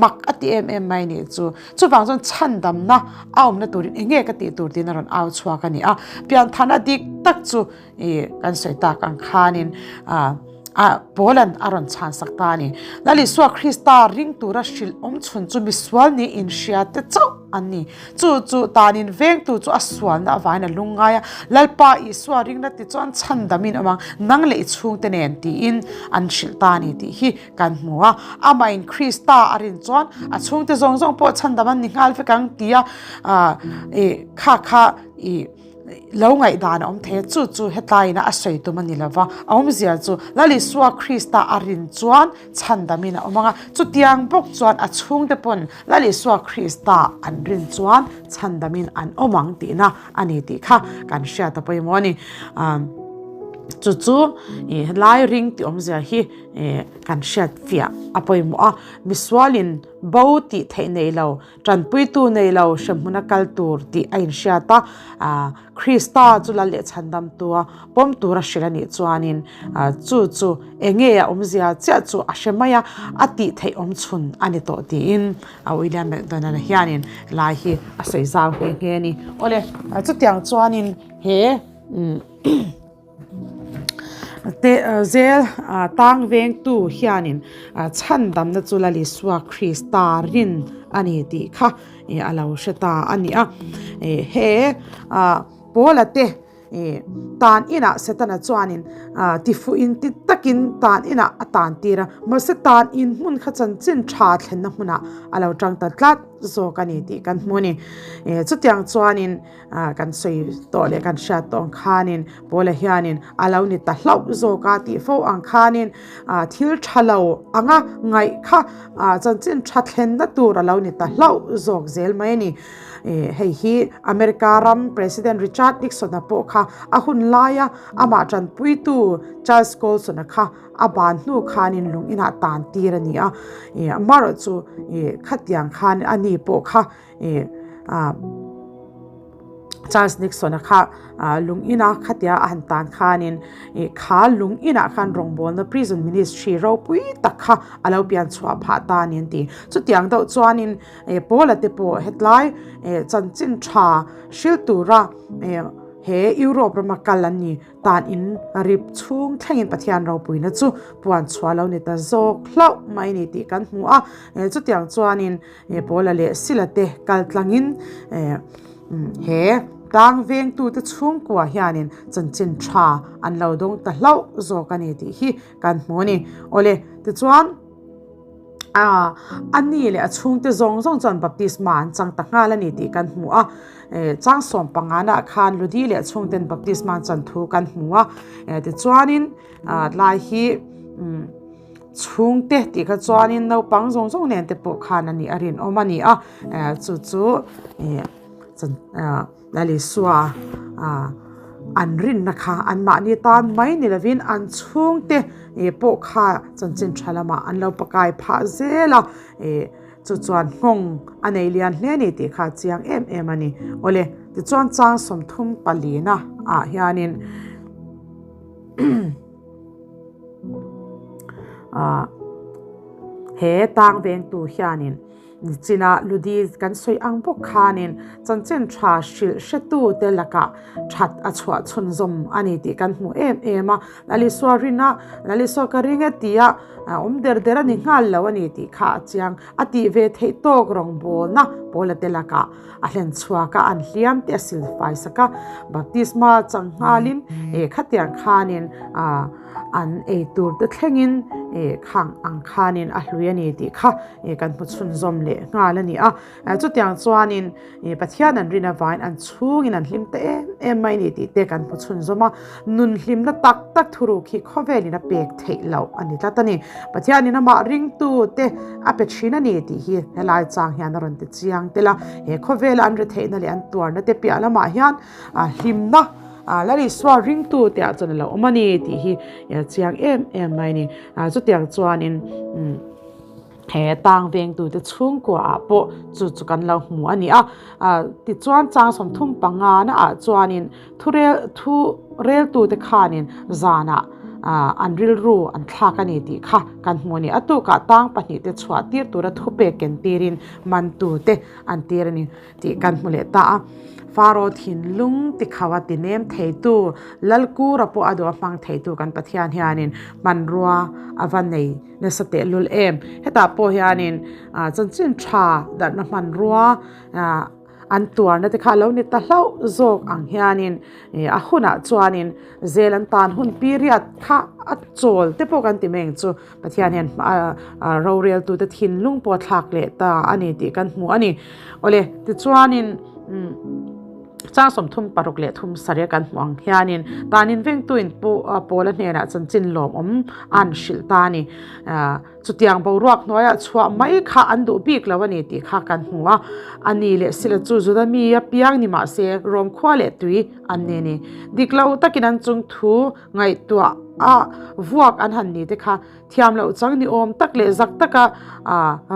mak a ti em em mai a nih chu. Chuvang chuan chhandamna a awmna turin eng nge ka tih tur tiin a rawn au chhuak a ni a. Pianthana dik tak chu ih kan sawi tak ang khanin ah ah Paula'n a rawn chhansak ta a ni. Lal Isua Krista ring tura hrilh awm chhun chu misual ni inhria te chauh an ni. Chu chu tanin vengtu chu a sualna avangin a lungngai a, Lalpa Isua ringna ti chuan chhandamin awm ang, nang leh i chhungte nen tiin an hrilh ta a ni tih hi Kan hmu a, amahin Krista a rin chuan a chhungte zawng zawng pawh chhandam an ni nghal vek ang tia ih kha kha ih lo ngaihdan a awm thei a, chu chu hetlaiin a sawi tum a ni lo va, a awmzia chu Lal Isua Krista a rin chuan chhandamin a awm ang a, chutiang bawk chuan a chhungte pawn Lal Isua Krista an rin chuan chhandamin an awm ang tihna a ni tih kha kan hriat a pawimawh a ni. Chu chu ih helai ring tih awmzia hi. Kan hriat fiah a pawimawh a, misualin bo tih theih nei lo, tanpuitu nei lo hremhmuna kal tur tih a inhriat a, Krista chu lal leh chhandamtua pawm tura hrilh a nih chuanin chu chu eng nge a awmzia chiah chu a hre mai a, a tih theih awm chhun a ni tawh tiin William McDonald-a hianin lai hi a sawi zau nghe nghe a ni. Awle, chutiang chuanin he. Te zel tang vengtu hianin chhandamna chu Lal Isua Krista rin a ni tih kha a lo hre ta a ni a. He Paula te tan inah Setana chuanin tifuhin ti takin tan inah a tan tir a, mahse tan in hmun kha chanchin tha thlenna hmunah a lo tang ta tlat zawk a ni tih kan hmu a ni. Chutiang chuanin. Kan sawi tawh leh kan hriat tawh ang khanin Paula hianin a lo ni ta hlauh zawk a tih fo ang khanin thil tha lo anga ngaih kha chanchin tha thlenna tur a lo ni ta hlauh zawk zel mai a ni. Hei hi America ram President Richard Nixon-a pawh kha a hun laia amah tanpuitu Charles Colson-a kha a ban hnu khanin lung inah tan tir a ni a. Amaherawhchu khatiang khan ani pawh kha Charles Nixon-a kha lung ina khatia a han tan khanin kha lung inah khan rawngbawlna prison ministry ropui tak kha a lo pian chhuah phah ta a ni an ti. Chutiang deuh chuanin Paula te pawh hetlai chanchin tha hril tura he Europe rama kal an ni. Tan in rip chhung thlengin Pathian ropuina chu puan chhuah lo ni ta zawk hlauh mai ni tih kan hmu a. Chutiang chuanin Paula leh Sila te kal tlangin he tlang vengtute chhungkua hianin chanchin tha an lo dawng ta hlauh zawk a ni tih hi kan hmu a ni. Awle, tichuan a ni leh a chhungte zawng zawng chuan baptisma an chang ta nghal a ni tih kan hmu a. Chang sawm pangana khan Ludi leh a chhungten baptisma an chan thu kan hmu a. Tichuanin tlai hi Chhungte tih kha chuanin naupang zawng zawng nen te pawh khan a nih a rinawm a ni a, chu chu Lal Isua an rinna kha anmahni tan mai ni lovin an chhungte pawh kha chanchin tha lamah an lo pakai phah zel a, chu chuan nghawng a nei lian hle a ni tih kha a chiang em em a ni. Awle, tichuan chang 30 palina ah hianin He tang vengtu hianin. Nichina Ludi kan sawi ang bawk khanin chanchin tha hrilh hretute lakah that a chhuah chhunzawm a ni tih kan hmu em em a. Lalisua rin a, Lalisua ka ring e tia awm der der a ni nghal lo a ni tih kha a chiang. A tih ve theih tawk rawngbawlna Paula te lakah a hlen chhuak a, an hliam te a silfai sak a, baptisma chang nghalin khatiang khanin an ei tur te thlengin khang ang khanin a hlui a ni tih kha kan hmu chhunzawm leh nghal a ni a. Chutiang chuanin Pathian an rin avain an chhungin an hlim ta em em mai ni tih te kan hmu chhunzawm a, nun hlimna tak tak thuruk hi khawvelin a pek theih loh a ni tlat a ni. Pathianin amah ringtu te a pe thin a ni tih hi helai chang hian a rawn ti chiang tel a, he khawvela an retheihna leh an tuarna te piah lamah hian hlimna Lal Isua ringtu te ah chuan a lo awm a ni tih hi chiang em em mai a ni. Chutiang chuanin. He tang vengtute chhungkua ah pawh chu chu kan lo hmu a ni a, tichuan chang 35 na ah chuanin thurel thu reltute khanin zanah an rilru an thlak a ni tih kha kan hmu a ni. A tukah tang pahnihte chhuah tir tura thupek ken tirin mantute an tir a ni. Tih kan hmu leh ta a. Faro thinlung tikhau a ti nem theitu, Lalkura pawh a duh a hmang theitu kan Pathian hianin hmanrua a va nei nasa tehlul em. Hetah pawh hianin chanchin tha darhna hmanrua an tuarna te kha a lo ni ta hlauh zawk ang hianin a hunah chuanin zel an tan hun period kha a chawl te pawh kan ti mai ang chu. Pathian hian roreltute thinlung pawh a thlak leh ta a ni tih kan hmu a ni. Awle, tichuanin chang 36 leh thum sarih kan hmuh ang hianin tanin vengtuin Paula hnenah chanchin lawmawm an hrilh ta a ni. Chutiang boruak hnuaiah chhuah mai kha an duh bik lo a ni tih kha kan hmu a. A ni leh sila chu Juda mi apiang ni mah se Rom khua leh tui an ni a ni. Dik lo takin an chung thu Ngaihtuah a vuak an han ni te kha thiam loh chang ni awm tak leh zak taka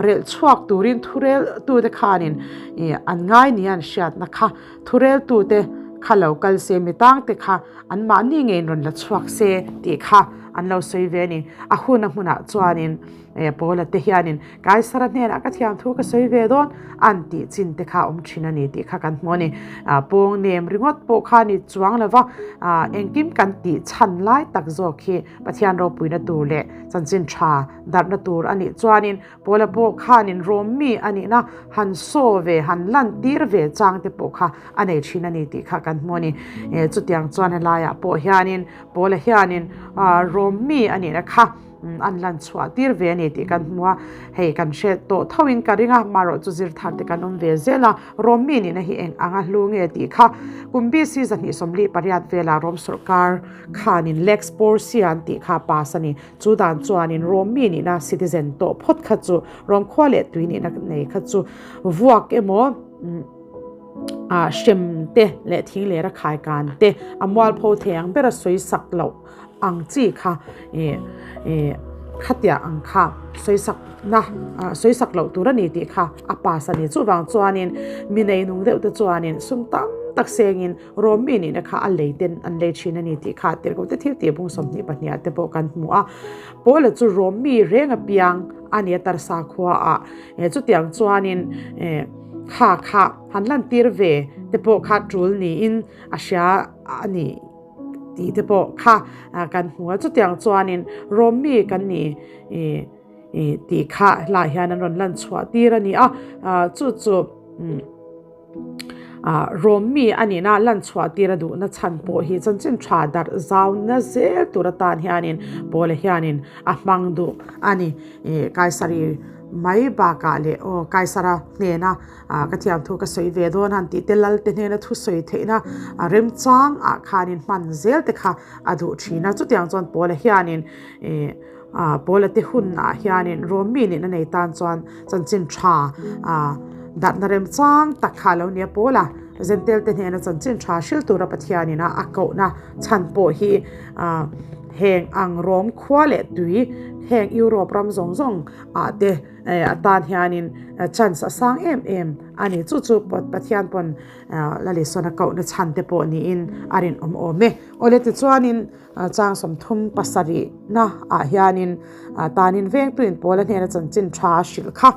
relh chhuak turin thureltute khanin an ngai nia an hriatna kha thureltute kha lo kal se mi tangte kha anmahni ngeiin rawn la chhuak se tih kha an lo sawi ve a ni. A hun a hmunah chuanin Paula te hianin Kaisara hnenah ka thiam thu ka sawi ve dawn an tih chin te kha awm thin a ni tih kha kan hmu a ni. Pawng nem ringawt pawh kha ni chuang lova engkim kan tih chhan lai tak zawk hi Pathian ropuina tur leh chanchin tha darhna tur a nih chuanin Paula pawh khanin Rom mi a nihna han saw ve han lan tir ve chang te pawh kha a nei thin a ni tih kha kan hmu a ni. Chutiang chuan helaiah pawh hianin Paula hianin Rom mi a nihna kha An lan chhuah tir ve a ni tih kan hmu a, hei kan hre tawh tho in ka ring a, marawh chu zir thar te kan awm ve zel a, Rom mi nihna hi eng anga hlu nge tih kha kum BC 248 vela Rom sawrkar khanin Lex Porcia an tih kha pass a ni, chu dan chuanin Rom mi nihna citizen tawh phawt kha chu Rom khua leh tui nihna nei kha chu vuak emaw hrem te leh thing lera khaikan te a mualpho thei ang bera sawi sak loh. Ang chi kha ih ih khatiang ang kha sawisak na sawisak loh tur a ni tih kha a pass a ni. Chuvang chuanin mi nei nung deuh te chuanin sum tam tak sengin Rom mi nihna kha a lei ten an lei thin a ni tih kha tirhkoh te thil tih bung 22 ah te pawh kan hmu a. Paula chu Rom mi reng apiang a ni a tarsa khua ah chutiang chuanin kha kha han lantir ve te pawh kha tul niin a hria a ni. Tih te pawh kha kan hmu a, chutiang chuanin Rom mi kan ni tih kha helaiah hian an rawn lan chhuah tir a ni a, chu chu Rom mi a nihna lan chhuah tir a duhna chhan pawh hi chanchin tha darh zauna zel tur atan hianin Paula hianin a hmang duh a ni. Kaisari mai bakah leh aw Kaisara hnena Ka thiam thu ka sawi ve dawn han tih te lal te hnena thu sawi theihna remchang ah khanin hman zel te kha a duh thin a. Chutiang chuan Paula hianin ih Paula te hun ah hianin Rom mi nihna nei tan chuan chanchin tha darhna remchang tak kha a lo ni a. Paula Zentel te hnena chanchin tha hril tura Pathianin a kohna chhan pawh hi heng ang Rom khua leh tui heng Europe ram zawng zawng ah te atan hianin chance a sang em em a ni. Chu chu Pathian pawn Lalisona kohna chhan te pawh niin a rinawm awm e. Awle tichuanin chang 37 na ah hianin tanin vengtuin Paula hnena chanchin tha a hrilh kha.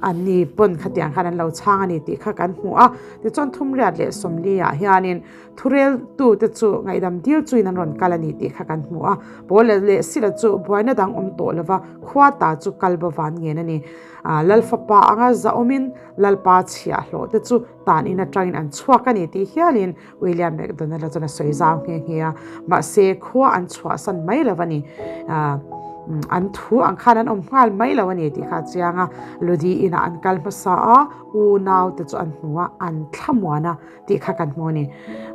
Anni pawn khatiang khan an lo chhang a ni tih kha kan hmu a. Tichuan Thumriat leh Sawmliah hianin Thureltute chu ngaihdam dil chuin an rawn kal a ni tih kha kan hmu a. Paula leh Sila chu buaina dang awm tawh lova khua ta chu kal bo van ngen a ni. Lalfapa anga zahawmin Lalpa chhiahhlawh te chu tan in atangin an chhuak a ni tih hialin William McDonald-a chuan a sawi zau nghe nghe a. Mahse, khua an chhuahsan mai lo a ni. An thu ang khan an awm nghal mai lo a ni tih kha a chiang a. Ludi inah an kal hmasa a, unau te chu an hmu a, an thlamuan a tih kha kan hmu a ni.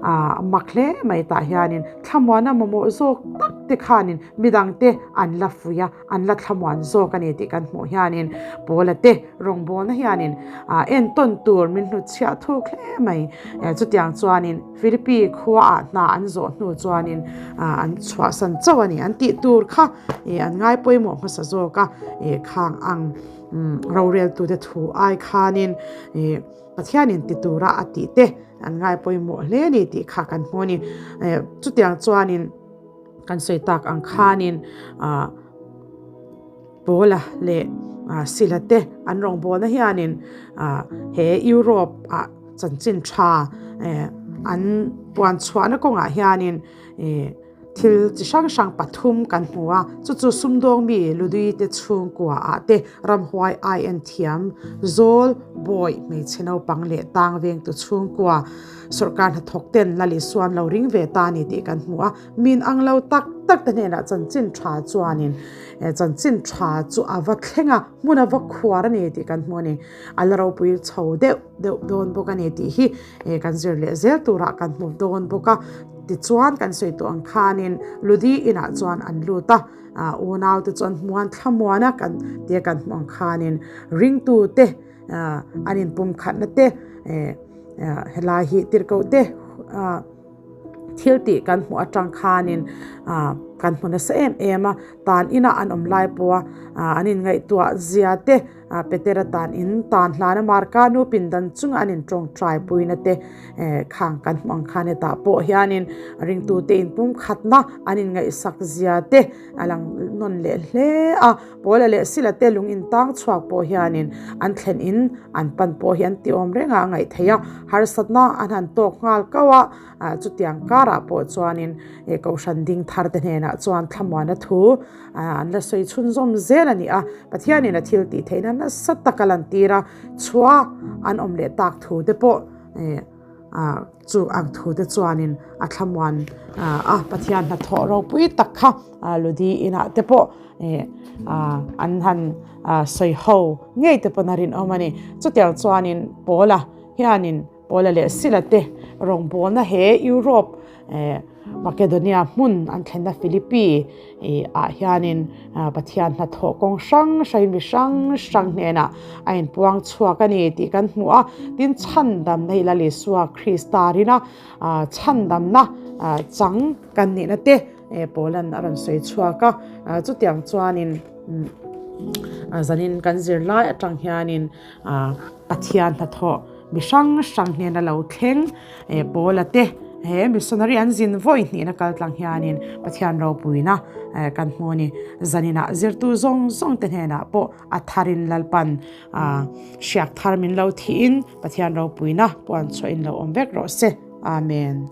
A mak hle mai tah hianin thlamuana mamawh zawk tak te khanin midangte an la fuih a, an la thlamuan zawk a ni tih kan hmuh hianin Paula te rawngbawlna hianin entawn tur min hnutchhiah thuk hle mai. Chutiang chuanin Philippi khuaah hna an zawh hnu chuanin an chhuahsan chauh a ni. An tih tur kha an ngai pawimawh hmasa zawk a, khang ang roreltute thu ai khanin Pathianin ti tura a tih te an ngai pawimawh hle a ni tih kha kan hmu a ni. Chutiang chuanin Kan sawi tak ang khanin ah Paula leh ah Sila te an rawngbawlna hianin ah he Europe ah chanchin tha eh an puan chhuahna kawngah hianin ih thil chi hrang hrang pathum kan hmu a, chu chu sumdawng mi Ludui te chhungkua ah te ramhuai ai en thiam zawl bawi hmeichhe naupang leh tang vengtu chhungkua Sorkar hnathawk ten Lal Isuan lo ring ve ta a ni tih kan hmu a, min ang lo tak tak te hnenah chanchin tha chuanin chanchin tha chu a va thleng a, hmun a va khuar a ni tih kan hmu a ni. A la ropui chho deuh deuh dawn bawk a ni tih hi kan zir leh zel turah kan hmu dawn bawk a. Tichuan kan sawi tawh ang khanin Ludi inah chuan an lut a, unau te chuan hmuan thlamuan a kan tia kan hmuh ang khanin ringtute an inpumkhatna te Helai hi tirhkoh te thil tih kan hmuh atang khanin kan hmu nasa em em a, tan inah an awm lai pawha an inngaihtuah zia te Petera tan in tan hlana Marka nu pindan chunga an intawngtai puina te khang kan hmuh ang khan hetah pawh hianin ringtute inpumkhatna an inngaihsak zia te a lang nawn leh hle a. Paula leh Sila te lung in tang chhuak pawh hianin an thlen in an pan pawh hi an ti awm reng a, a ngaih theih a, harsatna an han tawk nghal kau a, chutiang karah pawh chuanin Kohhran ding thar te hnenah chuan thlamuana thu an la sawi chhunzawm zel a ni a, Pathianin a thil tih theihna nasa tak a lantir a, chhuah an awm leh tak thu te pawh. Chu ang thu te chuanin a thlamuan a, Pathian hnathawh ropui tak kha Ludi inah te pawh an han sawi ho ngei te pawn a rinawm a ni. Chutiang chuanin Paula hianin Paula leh Sila te rawngbawlna he Europe Makedonia hmun an thlenna Philippi ah hianin Pathian hnathawh kawng hrang hrangin mi hrang hrang hnenah a inpuang chhuak a ni tih kan hmu a. Tin, chhandamna hi Lal Isua Krista rina chhandamna chang kan nihna te Paula'n a rawn sawi chhuak a. Chutiang chuanin zanin kan zirlai atang hianin Pathian hnathawh mi hrang hrang hnena lo thleng Paula te he missionary an zin vawi hnihna kal tlang hianin Pathian ropuina kan hmu a ni. Zaninah zirtu zawng zawng te hnenah pawh a tharin Lalpan hriak thar min lo thihin Pathian ropuina puan chhuahin lo awm vek rawh se. Amen.